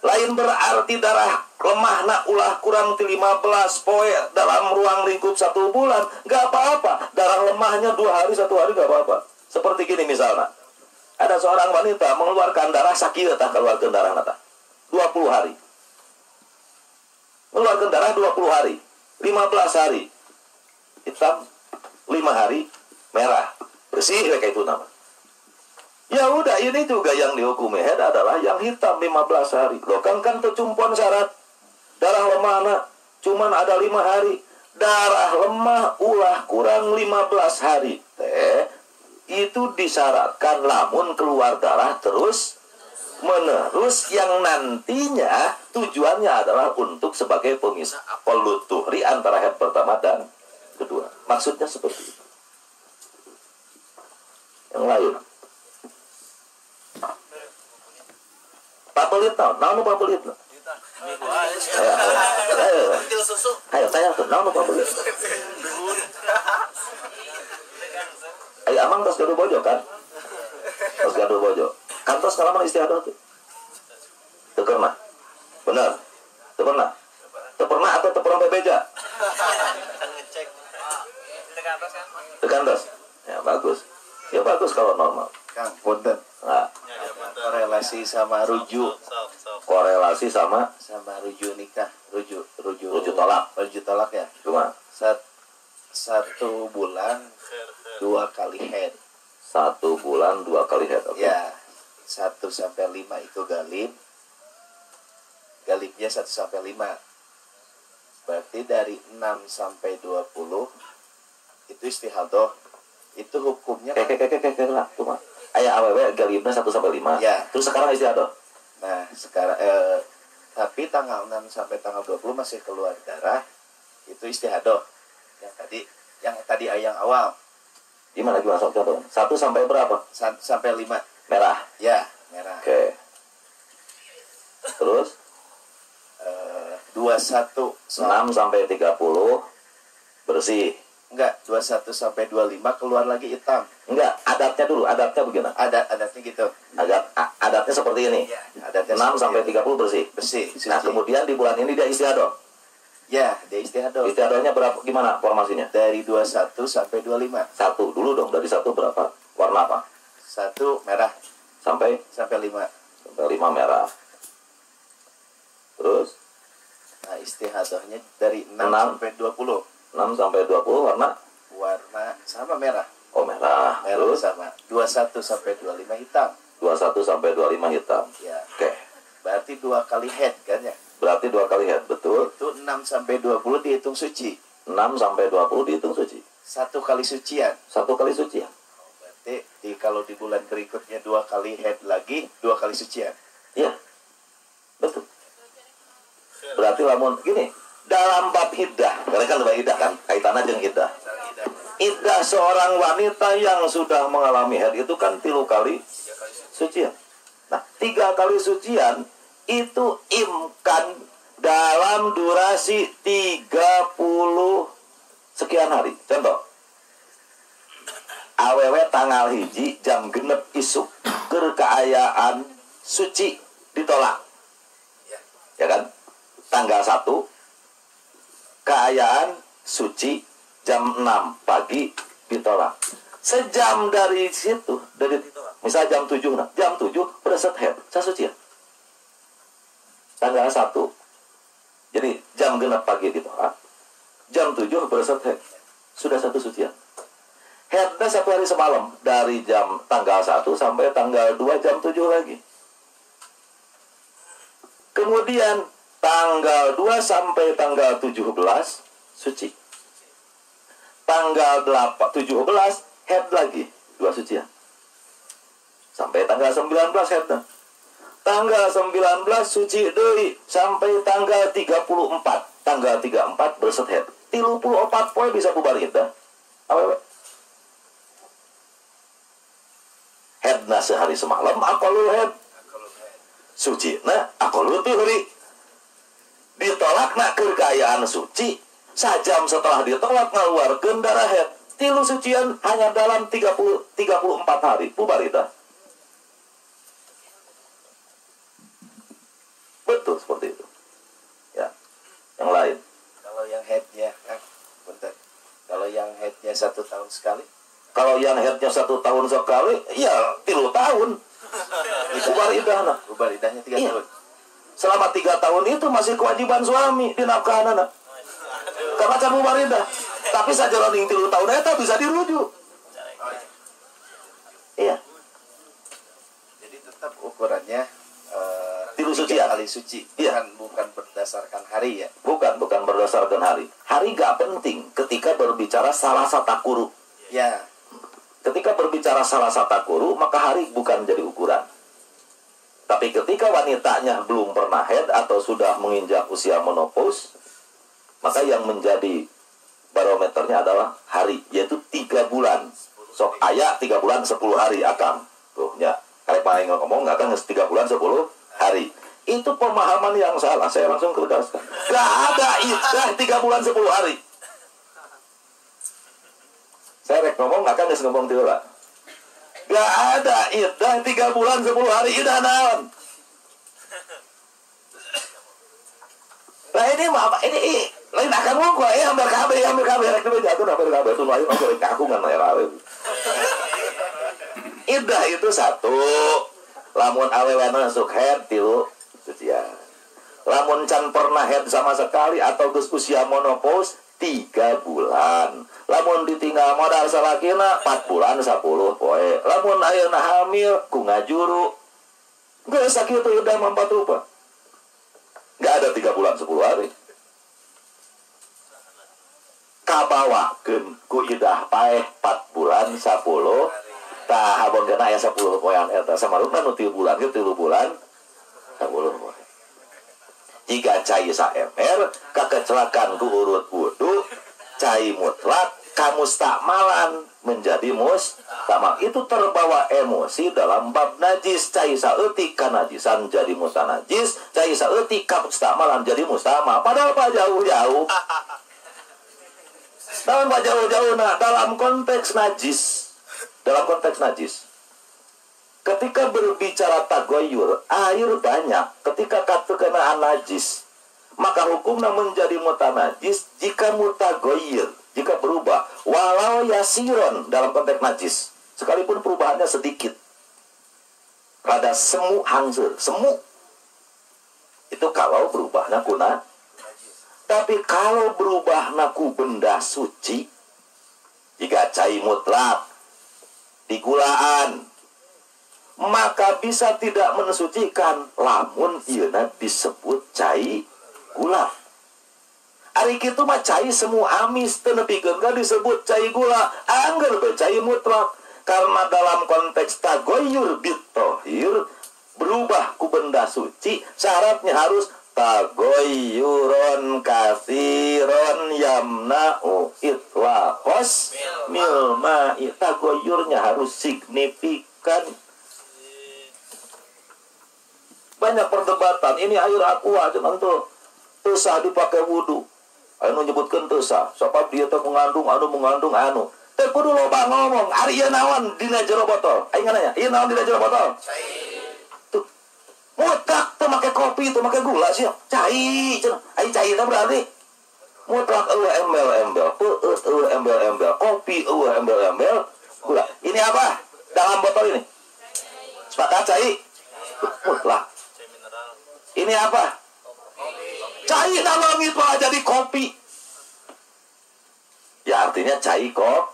Lain berarti darah lemahna ulah kurang 15 poe dalam ruang lingkup 1 bulan, nggak apa-apa. Darah lemahnya 2 hari 1 hari nggak apa-apa. Seperti gini misalnya, ada seorang wanita mengeluarkan darah sakit, tak keluarkan darah nata 20 hari. Mengeluarkan darah 20 hari, 15 hari hitam, 5 hari merah, bersih kayak itu nama. Ya udah, ini juga yang dihukumi head adalah yang hitam 15 hari. Loh kan tercumpon syarat darah lemah nak, cuman ada 5 hari. Darah lemah ulah kurang 15 hari teh itu disyaratkan lamun keluar darah terus menerus yang nantinya tujuannya adalah untuk sebagai pemisah aqallut tuhri antara head pertama dan kedua. Maksudnya seperti itu. Yang lain Papelit tau, naon nu papelit? Ayo, tanya tuh, naon nu papelit? Ayo, amang tos gaduh bojo kan? Tos gaduh bojo. Kan tos ngalaman istihadah tuh. Teu pernah. Bener. Teu pernah. Teu pernah atau teu pernah bebeja? Teu kantos. Ya bagus. Ya bagus kalau normal. Kang, punten. Nah. Korelasi sama rujuk. Korelasi sama rujuk nikah, rujuk tolak. Rujuk tolak ya. Cuma 1 bulan 2 kali head. 1 bulan 2 kali head. Okay. Ya. 1 sampai 5 itu galib. Galibnya 1 sampai 5. Berarti dari 6 sampai 20 itu istihadah. Itu hukumnya lah, cuma ayah awewe galibnya 1 sampai 5. Ya. Terus sekarang istihadah. Nah, sekarang tapi tanggal 6 sampai tanggal 20 masih keluar darah, itu istihadah. Yang tadi ayang awal. Gimana sok contoh? 1 sampai berapa? 1 sampai 5. Merah. Ya, merah. Oke. Terus 21 6 sampai 30 bersih. Enggak, 21 sampai 25 keluar lagi hitam. Enggak, adatnya dulu, adatnya begini. Adatnya gitu. Adatnya seperti ini. Ya, adatnya 6 sampai 30 bersih. Bersih. Suci. Nah, kemudian di bulan ini dia istihadah. Ya, dia istihadah. Istihadahnya berapa, gimana formasinya? Dari 21 sampai 25. 1 dulu dong, dari 1 berapa? Warna apa? 1 merah. Sampai 5. Sampai 5 merah. Terus? Nah, istihadahnya dari 6 sampai 20. 6 sampai 20 warna? Warna sama merah. Oh, merah. Merah. Terus sama 21 sampai 25 hitam. 21 sampai 25 hitam. Ya. Oke. Berarti 2 kali head kan ya? Berarti 2 kali head, betul. Itu 6 sampai 20 dihitung suci. 6 sampai 20 dihitung suci. 1 kali sucian. 1 kali sucian. Berarti kalau di bulan berikutnya 2 kali head lagi, 2 kali sucian. Iya. Betul. Berarti lamun gini, dalam bab iddah, karena kan bab iddah kan, kaitannya dengan iddah. Iddah seorang wanita yang sudah mengalami haid itu kan 3 kali sucian. Nah, 3 kali sucian itu imkan dalam durasi 30 sekian hari. Contoh, awewe tanggal 1 jam 6 isuk keur kaayaan suci ditolak. Ya kan? Tanggal 1 keayaan suci jam 6 pagi ditolak. Sejam dari situ, dari misal jam 7, nah, jam 7 preset head, saya suci ya. Tanggal 1, jadi jam 6 pagi ditolak, jam 7 preset head, sudah 1 sucian. Headnya 1 hari semalam, dari jam tanggal 1 sampai tanggal 2 jam 7 lagi. Kemudian tanggal 2 sampai tanggal 17 suci. Tanggal 8, 17 head lagi, 2 sucian. Sampai tanggal 19 head. Tanggal 19 suci deui sampai tanggal 34. Tanggal 34 berset head. 34 poe bisa bubar iddah. Awewe. Headna sehari semalam aqallul head. Suci na aqallu tuhri. Ditolak nak keur kaayaan suci, sajam setelah ditolak ngaluarkeun darah head. Tilu sucian hanya dalam 34 hari. Bubar idah. Betul seperti itu. Ya. Yang lain. Kalau yang headnya, bentar. Kalau yang headnya 1 tahun sekali? Kalau yang headnya 1 tahun sekali, ya 3 tahun. Bubar idahna. Bubar idahnya 3 iya. tahun. Selama 3 tahun itu masih kewajiban suami dinafkahan anak. Karena can bubar idah. Tapi sajroning 3 tahun eta bisa dirujuk. Iya. Jadi tetap ukurannya 3 sucian. Kali suci. Iya. Bukan berdasarkan hari ya. Bukan berdasarkan hari. Hari gak penting ketika berbicara salah satu kuru. Ya. Ketika berbicara salah satu kuru, maka hari bukan jadi ukuran. Tapi ketika wanitanya belum pernah head atau sudah menginjak usia menopause, maka yang menjadi barometernya adalah hari, yaitu 3 bulan. Sok aya 3 bulan 10 hari akang. Tuh nya, karek paling ngomong akang geus 3 bulan 10 hari. Itu pemahaman yang salah, saya langsung tegaskan. Gak ada idah 3 bulan 10 hari. Saya rek ngomong akang geus ngomong tieu lah. Gak ada idah 3 bulan 10 hari, idah naon? Nah ini mah ini lain akan ngomong kok, hampir kabeh rek jatuh hampir kabeh tuh lain hampir kakungan era. Idah itu 1. Lamun awewe masuk head 3 sucian. Lamun can pernah head sama sekali atau geus usia menopause 3 bulan. Lamun ditinggal modal salakina 4 bulan 10 poe. Lamun ayeuna hamil ku ngajuru. Geus sakitu udah mampat rupa. Enggak ada 3 bulan 10 hari. Kabawakeun ku idah paeh 4 bulan 10. Tah abon kana aya 10 poean eta samarupna nu 3 bulan ge 3 bulan 10 poe. Jika cai sa-ember kakecelakan ku urut wudu, cai mutlak kamustakmalan menjadi mustamal. Itu terbawa emosi dalam bab najis. Cai saeutik kanajisan jadi mutanajis, cai saeutik kamustakmalan jadi mustamal. Padahal pak jauh-jauh. Dalam pak jauh-jauh nah, dalam konteks najis. Dalam konteks najis. Ketika berbicara tagoyur, air banyak, ketika kekenaan najis, maka hukumnya menjadi mutanajis jika mutagoyir, jika berubah, walau yasiron dalam konteks najis, sekalipun perubahannya sedikit, rada semu hangsur, semu, itu kalau berubahnya kuna. Tapi kalau berubah naku benda suci, jika cai mutlak, digulaan, maka bisa tidak mensucikan lamun ieuna disebut cai gula. Ari kitu mah cai semu amis teu nepikeun ka disebut cai gula, angger we cai mutlak. Karena dalam konteks tagoyur bitohir berubah ku benda suci, syaratnya harus tagoyuron kasiron yamna'u itlaqos milma'i. Tagoyurnya harus signifikan. Banyak perdebatan, ini air aqua cuman tuh teu sah dipakai wudu. Anu nyebutkeun teu sah, sabab dia teh mengandung anu. Teh kudu loba ngomong, ari ieu naon dina jero botol? Aing nanya, ieu naon dina jero botol? Tuh. Mutlak teu make kopi, teu make gula sih. Cai cenah. Ai cai teh berarti mutlak eueuh embel-embel, peueut eueuh embel-embel, kopi eueuh embel-embel, gula. Ini apa? Dalam botol ini. Sepakat cai? Mutlak. Ini apa? Cai nalangit malah jadi kopi. Ya artinya cai kok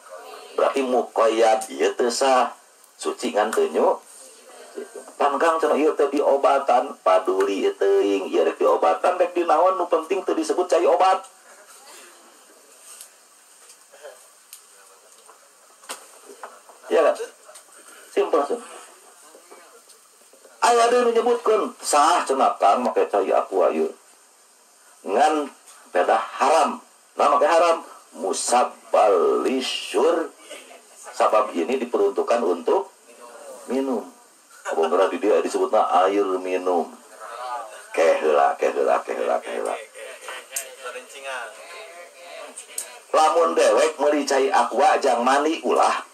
berarti mukoyad ieu teu sah. Suci ngan teu nyu. Pan Kang cenah ieu teh diobatan, paduli teuing ieu rek diobatan rek dinaon nu penting teu disebut cai obat. Ya kan? Simpel sih. Aya deui nu nyebutkeun sah cenah Kang make cai aqua ieu. Ngan beda haram. Nah make haram musabbal lisyur. Sabab ini diperuntukkan untuk minum. Abang di dia disebutna air minum. Keheula. Lamun dewek meuli cai aqua jang mandi ulah.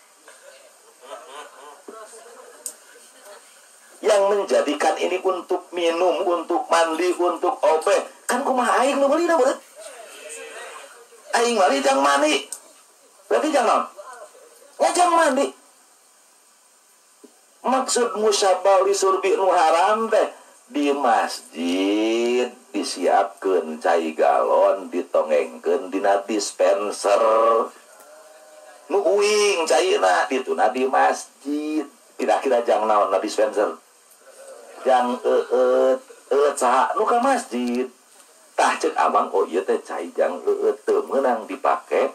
Yang menjadikan ini untuk minum, untuk mandi, untuk obeh, kan kumaha aing nu meulina beut? Aing meuli jang mandi. Berarti jang naon? Ya jang mandi. Maksud musyabah li surbi nu haram teh di masjid disiapkeun cai galon ditongengkeun dina dispenser. Nu uing caina dituna di masjid. Kira-kira jang naon na dispenser? Jang eueut eueut saha nu ka masjid. Tah ceuk amang oh ieu teh cai jang eueut teu meunang dipake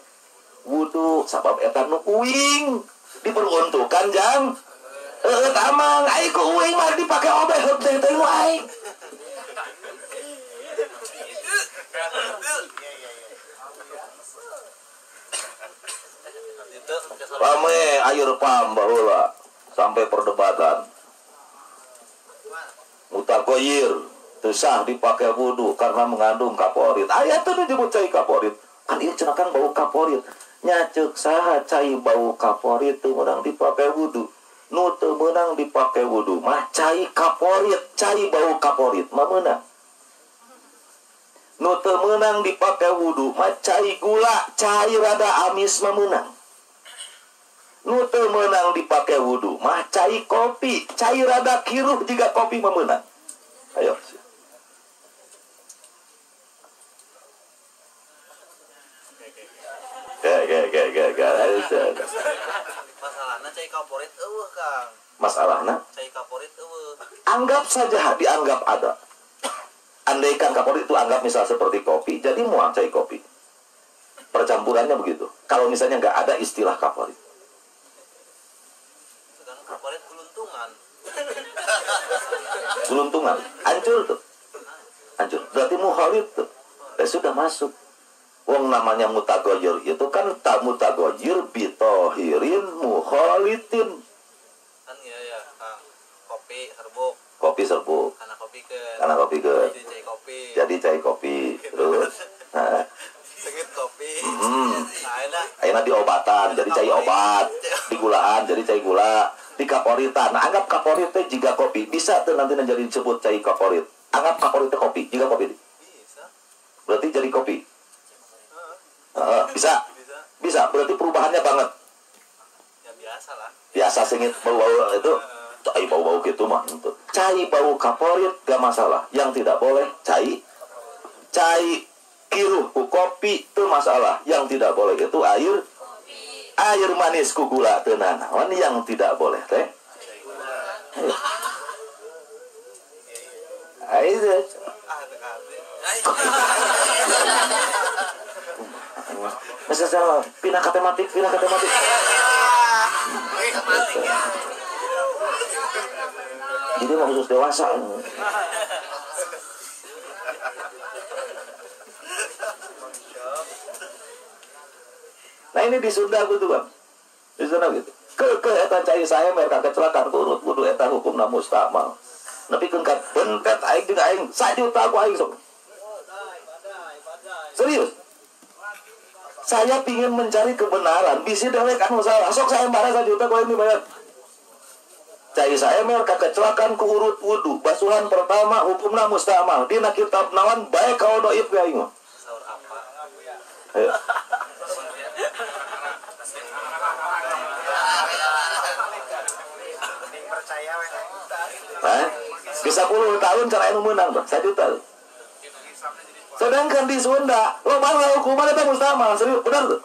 wudu sabab eta nu uing diperuntukkan jang eueut amang ai ku uing mah dipake obeh heup teh teh nu aing. Rame air pam baheula sampai perdebatan. Mutagoyir teu sah dipake wudu karena mengandung kaporit. Aya teu disebut cai kaporit. Kan ieu cenah kan bau kaporit. Nya ceuk saha cai bau kaporit teu meunang dipake wudu. Nu teu meunang dipake wudu mah cai kaporit, cai bau kaporit mah meunang. Nu teu meunang dipake wudu mah cai gula, cai rada amis mah meunang. Nu teu meunang dipake wudu mah cai kopi, cai rada kiruh jiga kopi mah meunang. Ayo. Ge. Masalahna cai kaporit eueuh, Kang. Masalahna cai kaporit eueuh. Anggap saja dianggap ada. Andaikan kaporit itu anggap misal seperti kopi, jadi muang cai kopi. Percampurannya begitu. Kalau misalnya nggak ada istilah kaporit. Sedangkan kaporit geluntungan. Geluntungan, hancur tuh. Hancur. Berarti muhalid tuh. Ya sudah masuk. Wong namanya mutagoyir itu kan tak mutagoyir bitohirin muhalitin. Kan ya ya, Kang. Kopi serbuk. Kopi serbuk. Karena kopi ke. Karena kopi ke. Jadi cai kopi. Jadi cai kopi. Terus. Nah. Sengit kopi. Ayeuna diobatan, jadi cai obat. Digulaan, jadi cai gula. Dikaporitan. Nah, anggap kaporit teh jika kopi. Bisa tuh nanti jadi disebut cai kaporit. Anggap kaporit teh kopi, jika kopi. Bisa. Berarti jadi kopi. Bisa. Bisa. Berarti perubahannya banget. Ya biasa lah. Biasa sengit bau-bau itu. Cai bau-bau gitu mah. Cai bau kaporit gak masalah. Yang tidak boleh cai cai kiruh ku kopi itu masalah. Yang tidak boleh itu air air manis ku gula teu nanaon. Yang tidak boleh teh. Ayo. Masa salah, pindah ke tematik, pindah ke tematik. Jadi mau khusus dewasa. Nah ini di Sunda gitu bang, di Sunda gitu. Ke eta cai saya mereka kecelakaan turut kudu eta hukumna mustamal. Nepi keun ka bentet aing jeung aing sajuta ku aing sok. Serius. Saya pingin mencari kebenaran. Bisi dewek anu salah. Sok saya marah sajuta ku aing dibayar. Cai saya mereka kecelakaan ku urut wudu. Basuhan pertama hukumna mustamal. Dina kitab nawan bae kau doib ka aing mah. Ayo. Hah? Di 10 tahun cara anu menang bang, 1 juta. Sedangkan di Sunda, lo malah hukuman itu mustamal, serius, benar tuh?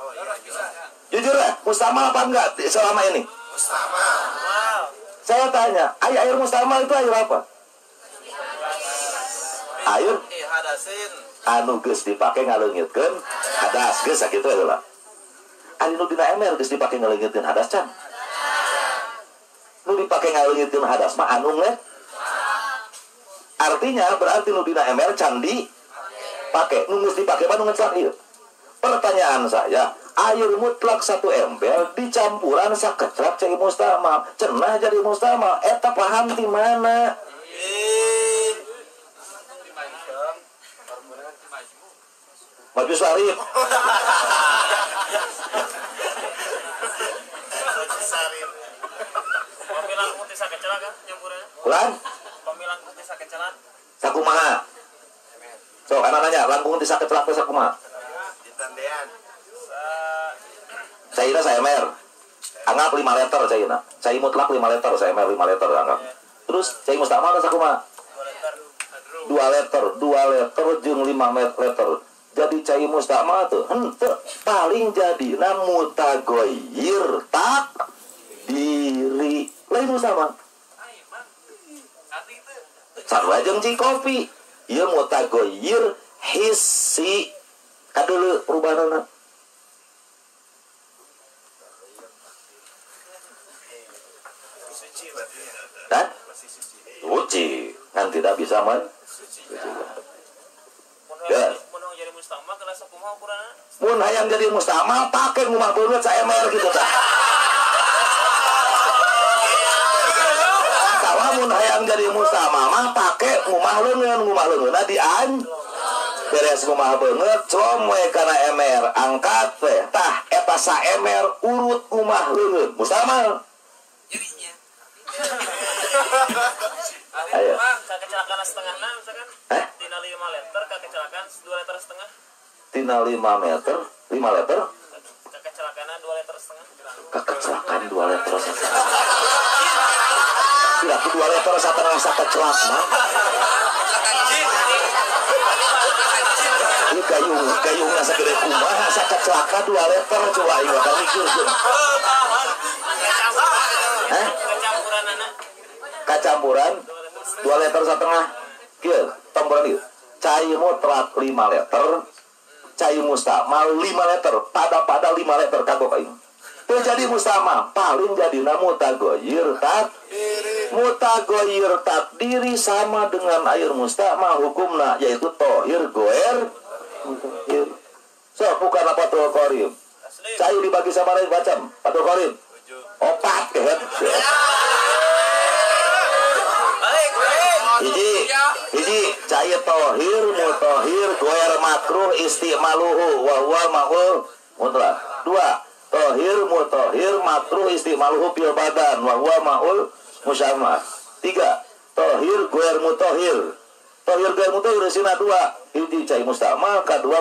Jujur ya, mustamal apa enggak selama ini? Mustamal. Saya tanya, air mustamal itu air apa? Air anu geus dipake ngaleungitkeun hadas, geus sakitu heula. Ari nu dina ember geus dipake ngaleungitkeun hadas can? Nu dipake ngaleungitkeun hadas mah anu nge? Artinya berarti nu dina ember candi pake, nu geus dipake mah nu ngeclak ieu. Pertanyaan saya, air mutlak satu ember dicampuran sakeclak cai mustamal, cenah jadi mustamal, eta paham di mana? Maju Sarif. Pemilang putih sakecela kan nyampurannya? Ulan? Pemilang putih sakecelan. Sakumaha? So, anak nanya, langkung teh sakecelak teh sakumaha? Ditandean. Cairna saemer. Anggap 5 liter cairna. Cai mutlak 5 liter, saemer 5 liter anggap. Terus cai mustamal sakumaha? 2 liter, 2 liter jeung 5 liter. Jadi cai mustamal tuh henteu paling jadina mutagoyir tak diri lain mustamal. Sarua jeung cai kopi. Ieu mutagoyir hissi kadeuleu perubahanna. Dan suci kan tidak bisa men. Ya. Mun hayang jadi mustamal pake ngumah beungeut saemer gitu tah. Atawa mun hayang jadi mustamal mah pake ngumah leungeun dian. Beres ngumah beungeut com we kana emer angkat we tah eta saemer urut ngumah leungeun mustamal. Ayo. Kecelakaan setengahna misalkan. Tina 5 liter kecelakaan 2 liter setengah. Tina 5 meter, 5 liter. Kecelakaan 2 liter setengah. Kecelakaan 2 liter setengah. Tidak, 2 liter setengah sakecelakaan. Ini gayungna sagede kumaha sakecelakaan 2 liter coba aing bakal mikir. Hah? Kacampuran 2 liter setengah. Kieu, tombolan ieu. Cai mutlak 5 liter, cai mustamal 5 liter, pada-pada 5 liter kagok aing. Teu jadi mustamal, paling jadina mutagoyir tak mutagoyir takdiri sama dengan air mustamal hukumna yaitu tohir goer mutagoyir. So, bukan apa Fathul Qorib. Cai dibagi sama lain macam Fathul Qorib. 4 kehet. Hiji cai tohir mutohir goer makruh istimaluhu wa huwa ma'ul mutlak. 2 tohir mutohir makruh istimaluhu fil badan wa huwa ma'ul musyamah. 3 tohir goer mutohir. Tohir goer mutohir isina 2. Hiji cai mustamal, kadua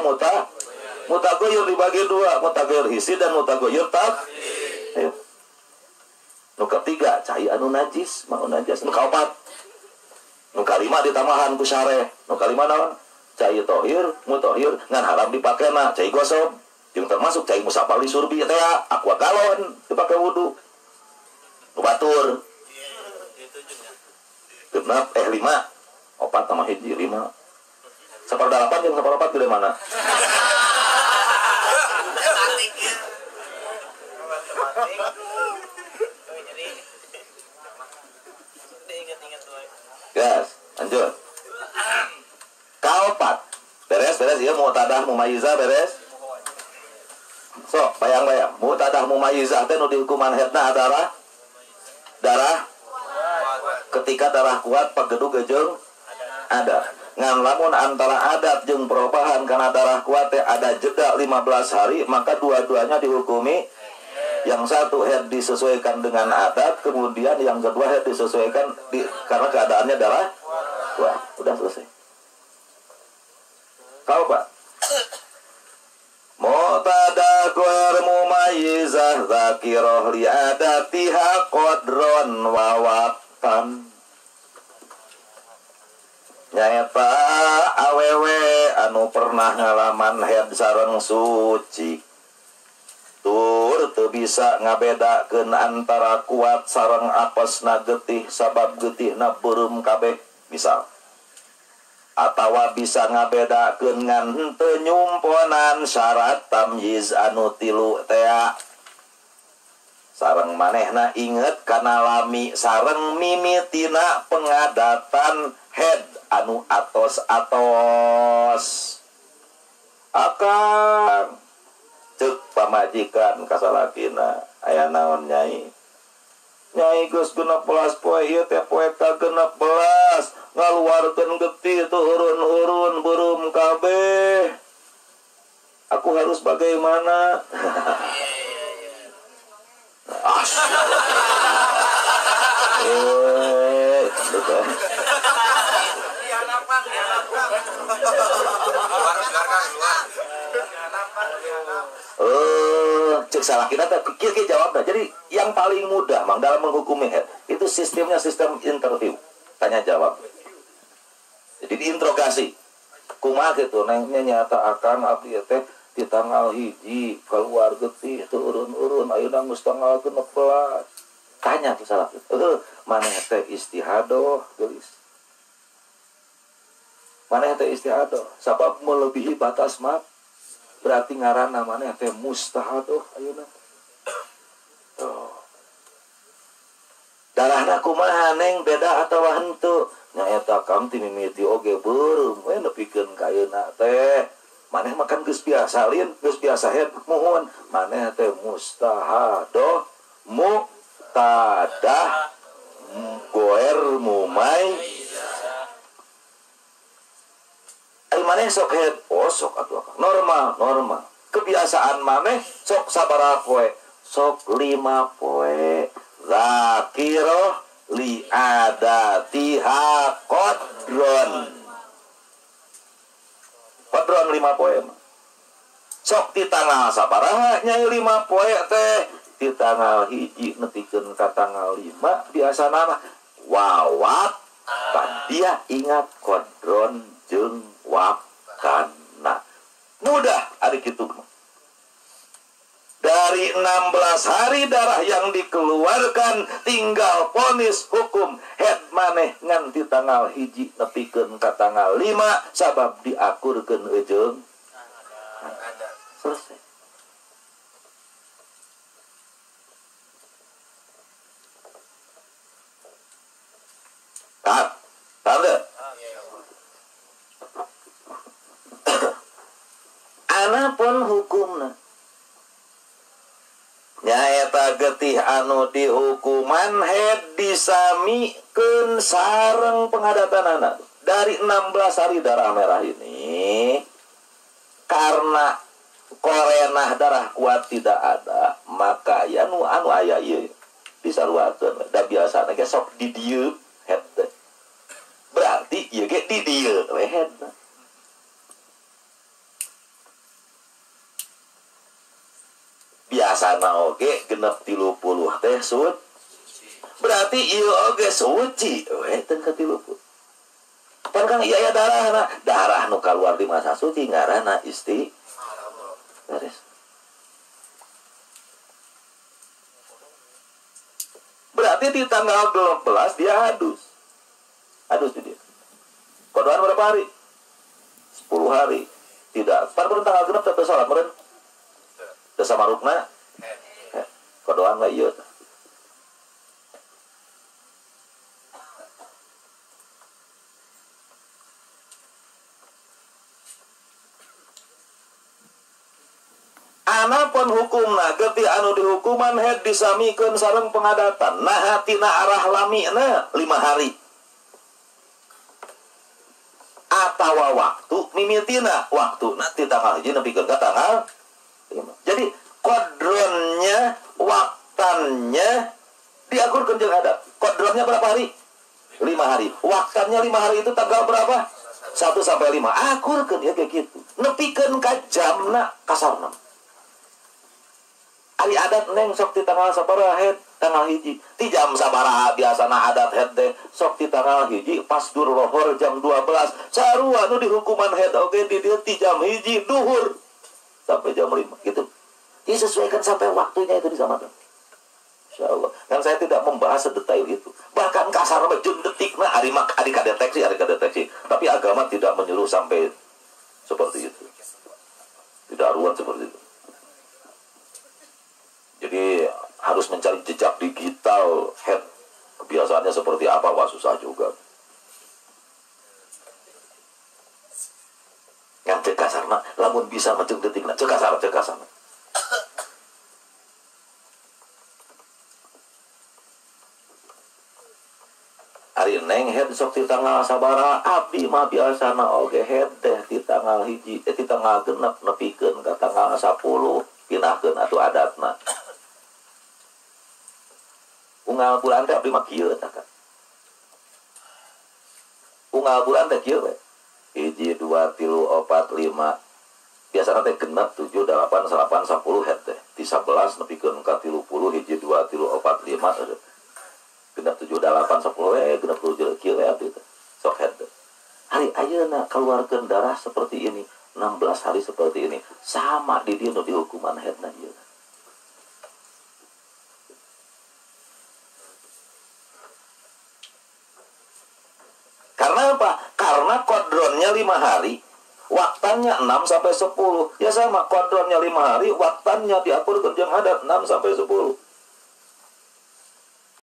mutagoyir dibagi 2, mutagoyir hisi dan mutagoyir tak. Ayo. Nu ketiga cai anu najis, mau najis. Nu kaopat, nu kalima ditambahan ku syareh. Nu kalima naon? Cai tohir, mutohir ngan haram dipakena, cai gosok. Jeung termasuk cai musabal di surbi teh aqua galon dipake wudu. Nu batur. Genep 5. 4 tambah 1 5. 1/8 jeung 1/4 gede mana? Gas, lanjut. Kaopat. Beres, ya mu'tadah mumayyizah beres. So, bayang-bayang. Mu'tadah mumayyizah teh nu dihukuman haidna adalah darah. Ketika darah kuat pagedug jeung ada. Ngan lamun antara adat jeung perubahan karena darah kuat teh ada jeda 15 hari, maka dua-duanya dihukumi. Yang satu haid disesuaikan dengan adat, kemudian yang kedua haid disesuaikan karena keadaannya darah kuat. Udah selesai. Kau Pak. Mu'tada ghair mumayyizah zakiroh li adatiha qadron wa waqtan. Nyaeta awewe anu pernah ngalaman haid sareng suci. Tur teu bisa ngabedakeun antara kuat sareng apesna getih sabab getihna beureum kabeh misal. Atawa bisa ngabedakeun ngan henteu nyumponan syarat tamyiz anu 3 tea. Sareng manehna inget kana lami sareng mimitina pengadatan head anu atos-atos. Akang cek pamajikan kasalakina aya naon nyai? Nyai geus 16 poe ieu teh poe ka 16 ngaluarkeun getih teu urun-urun beureum kabeh. tahu harus bagaimana. Cek salah kita kieu jawabna. Jadi yang paling mudah mang dalam menghukumi haid itu sistemnya sistem interview, tanya jawab. Jadi diinterogasi. Kumaha kitu neng nyata akan abdi teh di tanggal 1 keluar getih turun-urun ayeuna geus tanggal 16. Tanya tuh salah. Maneh teh istihadoh geulis. Maneh teh istihadoh sabab melebihi batas mak. Berarti ngaranna maneh teh mustahadoh ayeuna. Tuh. Darahna kumaha neng beda atawa henteu? Nyaeta kam ti mimiti oge beureum we nepikeun ka ayeuna teh. Maneh makan geus biasa lin, geus biasa head muhun. Maneh teh mustahadoh muktadah goer mumai. Ai maneh sok head, oh sok atuh akang. Normal, normal. Kebiasaan maneh sok sabaraha poe? Sok 5 poe. Zakiroh li adatiha qadron. Qadron 5 poe. Sok di tanggal sabaraha nyai 5 poe teh? Di tanggal 1 nepikeun ka tanggal 5 biasana mah wawat kan dia ingat qadron jeung wakana. Mudah ari kitu mah. Dari 16 hari darah yang dikeluarkan tinggal ponis hukum head maneh ngan di tanggal 1 nepikeun ka tanggal 5 sabab diakurkeun eujeung. Selesai. Paham? Paham teu? Anapun hukumna nyaeta getih anu dihukuman head disamikeun sareng pengadatanana. Dari 16 hari darah merah ini karena korenah darah kuat tidak ada, maka ya nu anu aya ieu disaruakeun. Da biasana ge sok di dieu head teh. Berarti ieu ge di dieu we head. Biasana oge genep 30 teh sud. Berarti ieu oge suci we teu ka 30. Pan kang ieu aya darahna, darah nu kaluar di masa suci ngaranna isti. Beres. Berarti di tanggal 12 dia hadus. Hadus di dia. Kodoan berapa hari? 10 hari. Tidak. Pan tanggal genep teu salat meureun. Teu samarukna. Kodoan mah ieu. Anapun hukumna getih anu dihukuman head disamikeun sareng pengadatan. Nah tina arah lamina 5 hari. Atawa waktu mimitina waktuna ti tanggal 1 nepikeun ka tanggal 5. Jadi kodronnya, waktannya diakurkeun jeung adat. Kodronnya berapa hari? 5 hari. Waktannya 5 hari itu tanggal berapa? 1 sampai 5. Akurkeun ya kayak gitu. Nepikeun ka jamna kasarna. Ari adat neng sok di tanggal sabaraha head? Tanggal 1. Ti jam sabaraha biasana adat head teh sok di tanggal 1 pas dur lohor jam 12. Sarua nu dihukuman head oge di dieu ti jam 1 duhur sampai jam 5 gitu. Disesuaikan sampai waktunya itu disamakan. Insya Allah. Kan saya tidak membahas sedetail itu. Bahkan kasar mah jeung detikna ari mah ari kadeteksi, ari kadeteksi. Tapi agama tidak menyuruh sampai seperti itu. Tidak ruwet seperti itu. Jadi harus mencari jejak digital head kebiasaannya seperti apa, wah susah juga. Yang cek kasarna, lamun bisa menceng detikna, cek kasar, cek kasarna. Ari neng head sok di tanggal sabaraha, abdi mah biasana oge head teh di tanggal hiji, di tanggal genep nepikeun ka tanggal 10 pinahkeun atuh adatna. Unggal bulan teh abdi mah kieu tah kan. Unggal bulan teh kieu we. 1 2 3 4 5. Biasana teh genep 7 8 9 10 head teh. Di 11 nepikeun ka 30 1 2 3 4 5. Genep 7 8 10 we, genep 7 kieu we abdi teh. Sok head teh. Hari ayeuna keluarkeun darah seperti ini, 16 hari seperti ini, sama di dieu nu dihukuman headna ieu. Karena apa? Karena kodronnya 5 hari, waktannya 6 sampai 10. Ya sama, kodronnya 5 hari, waktannya diatur ke jeung adat 6 sampai 10.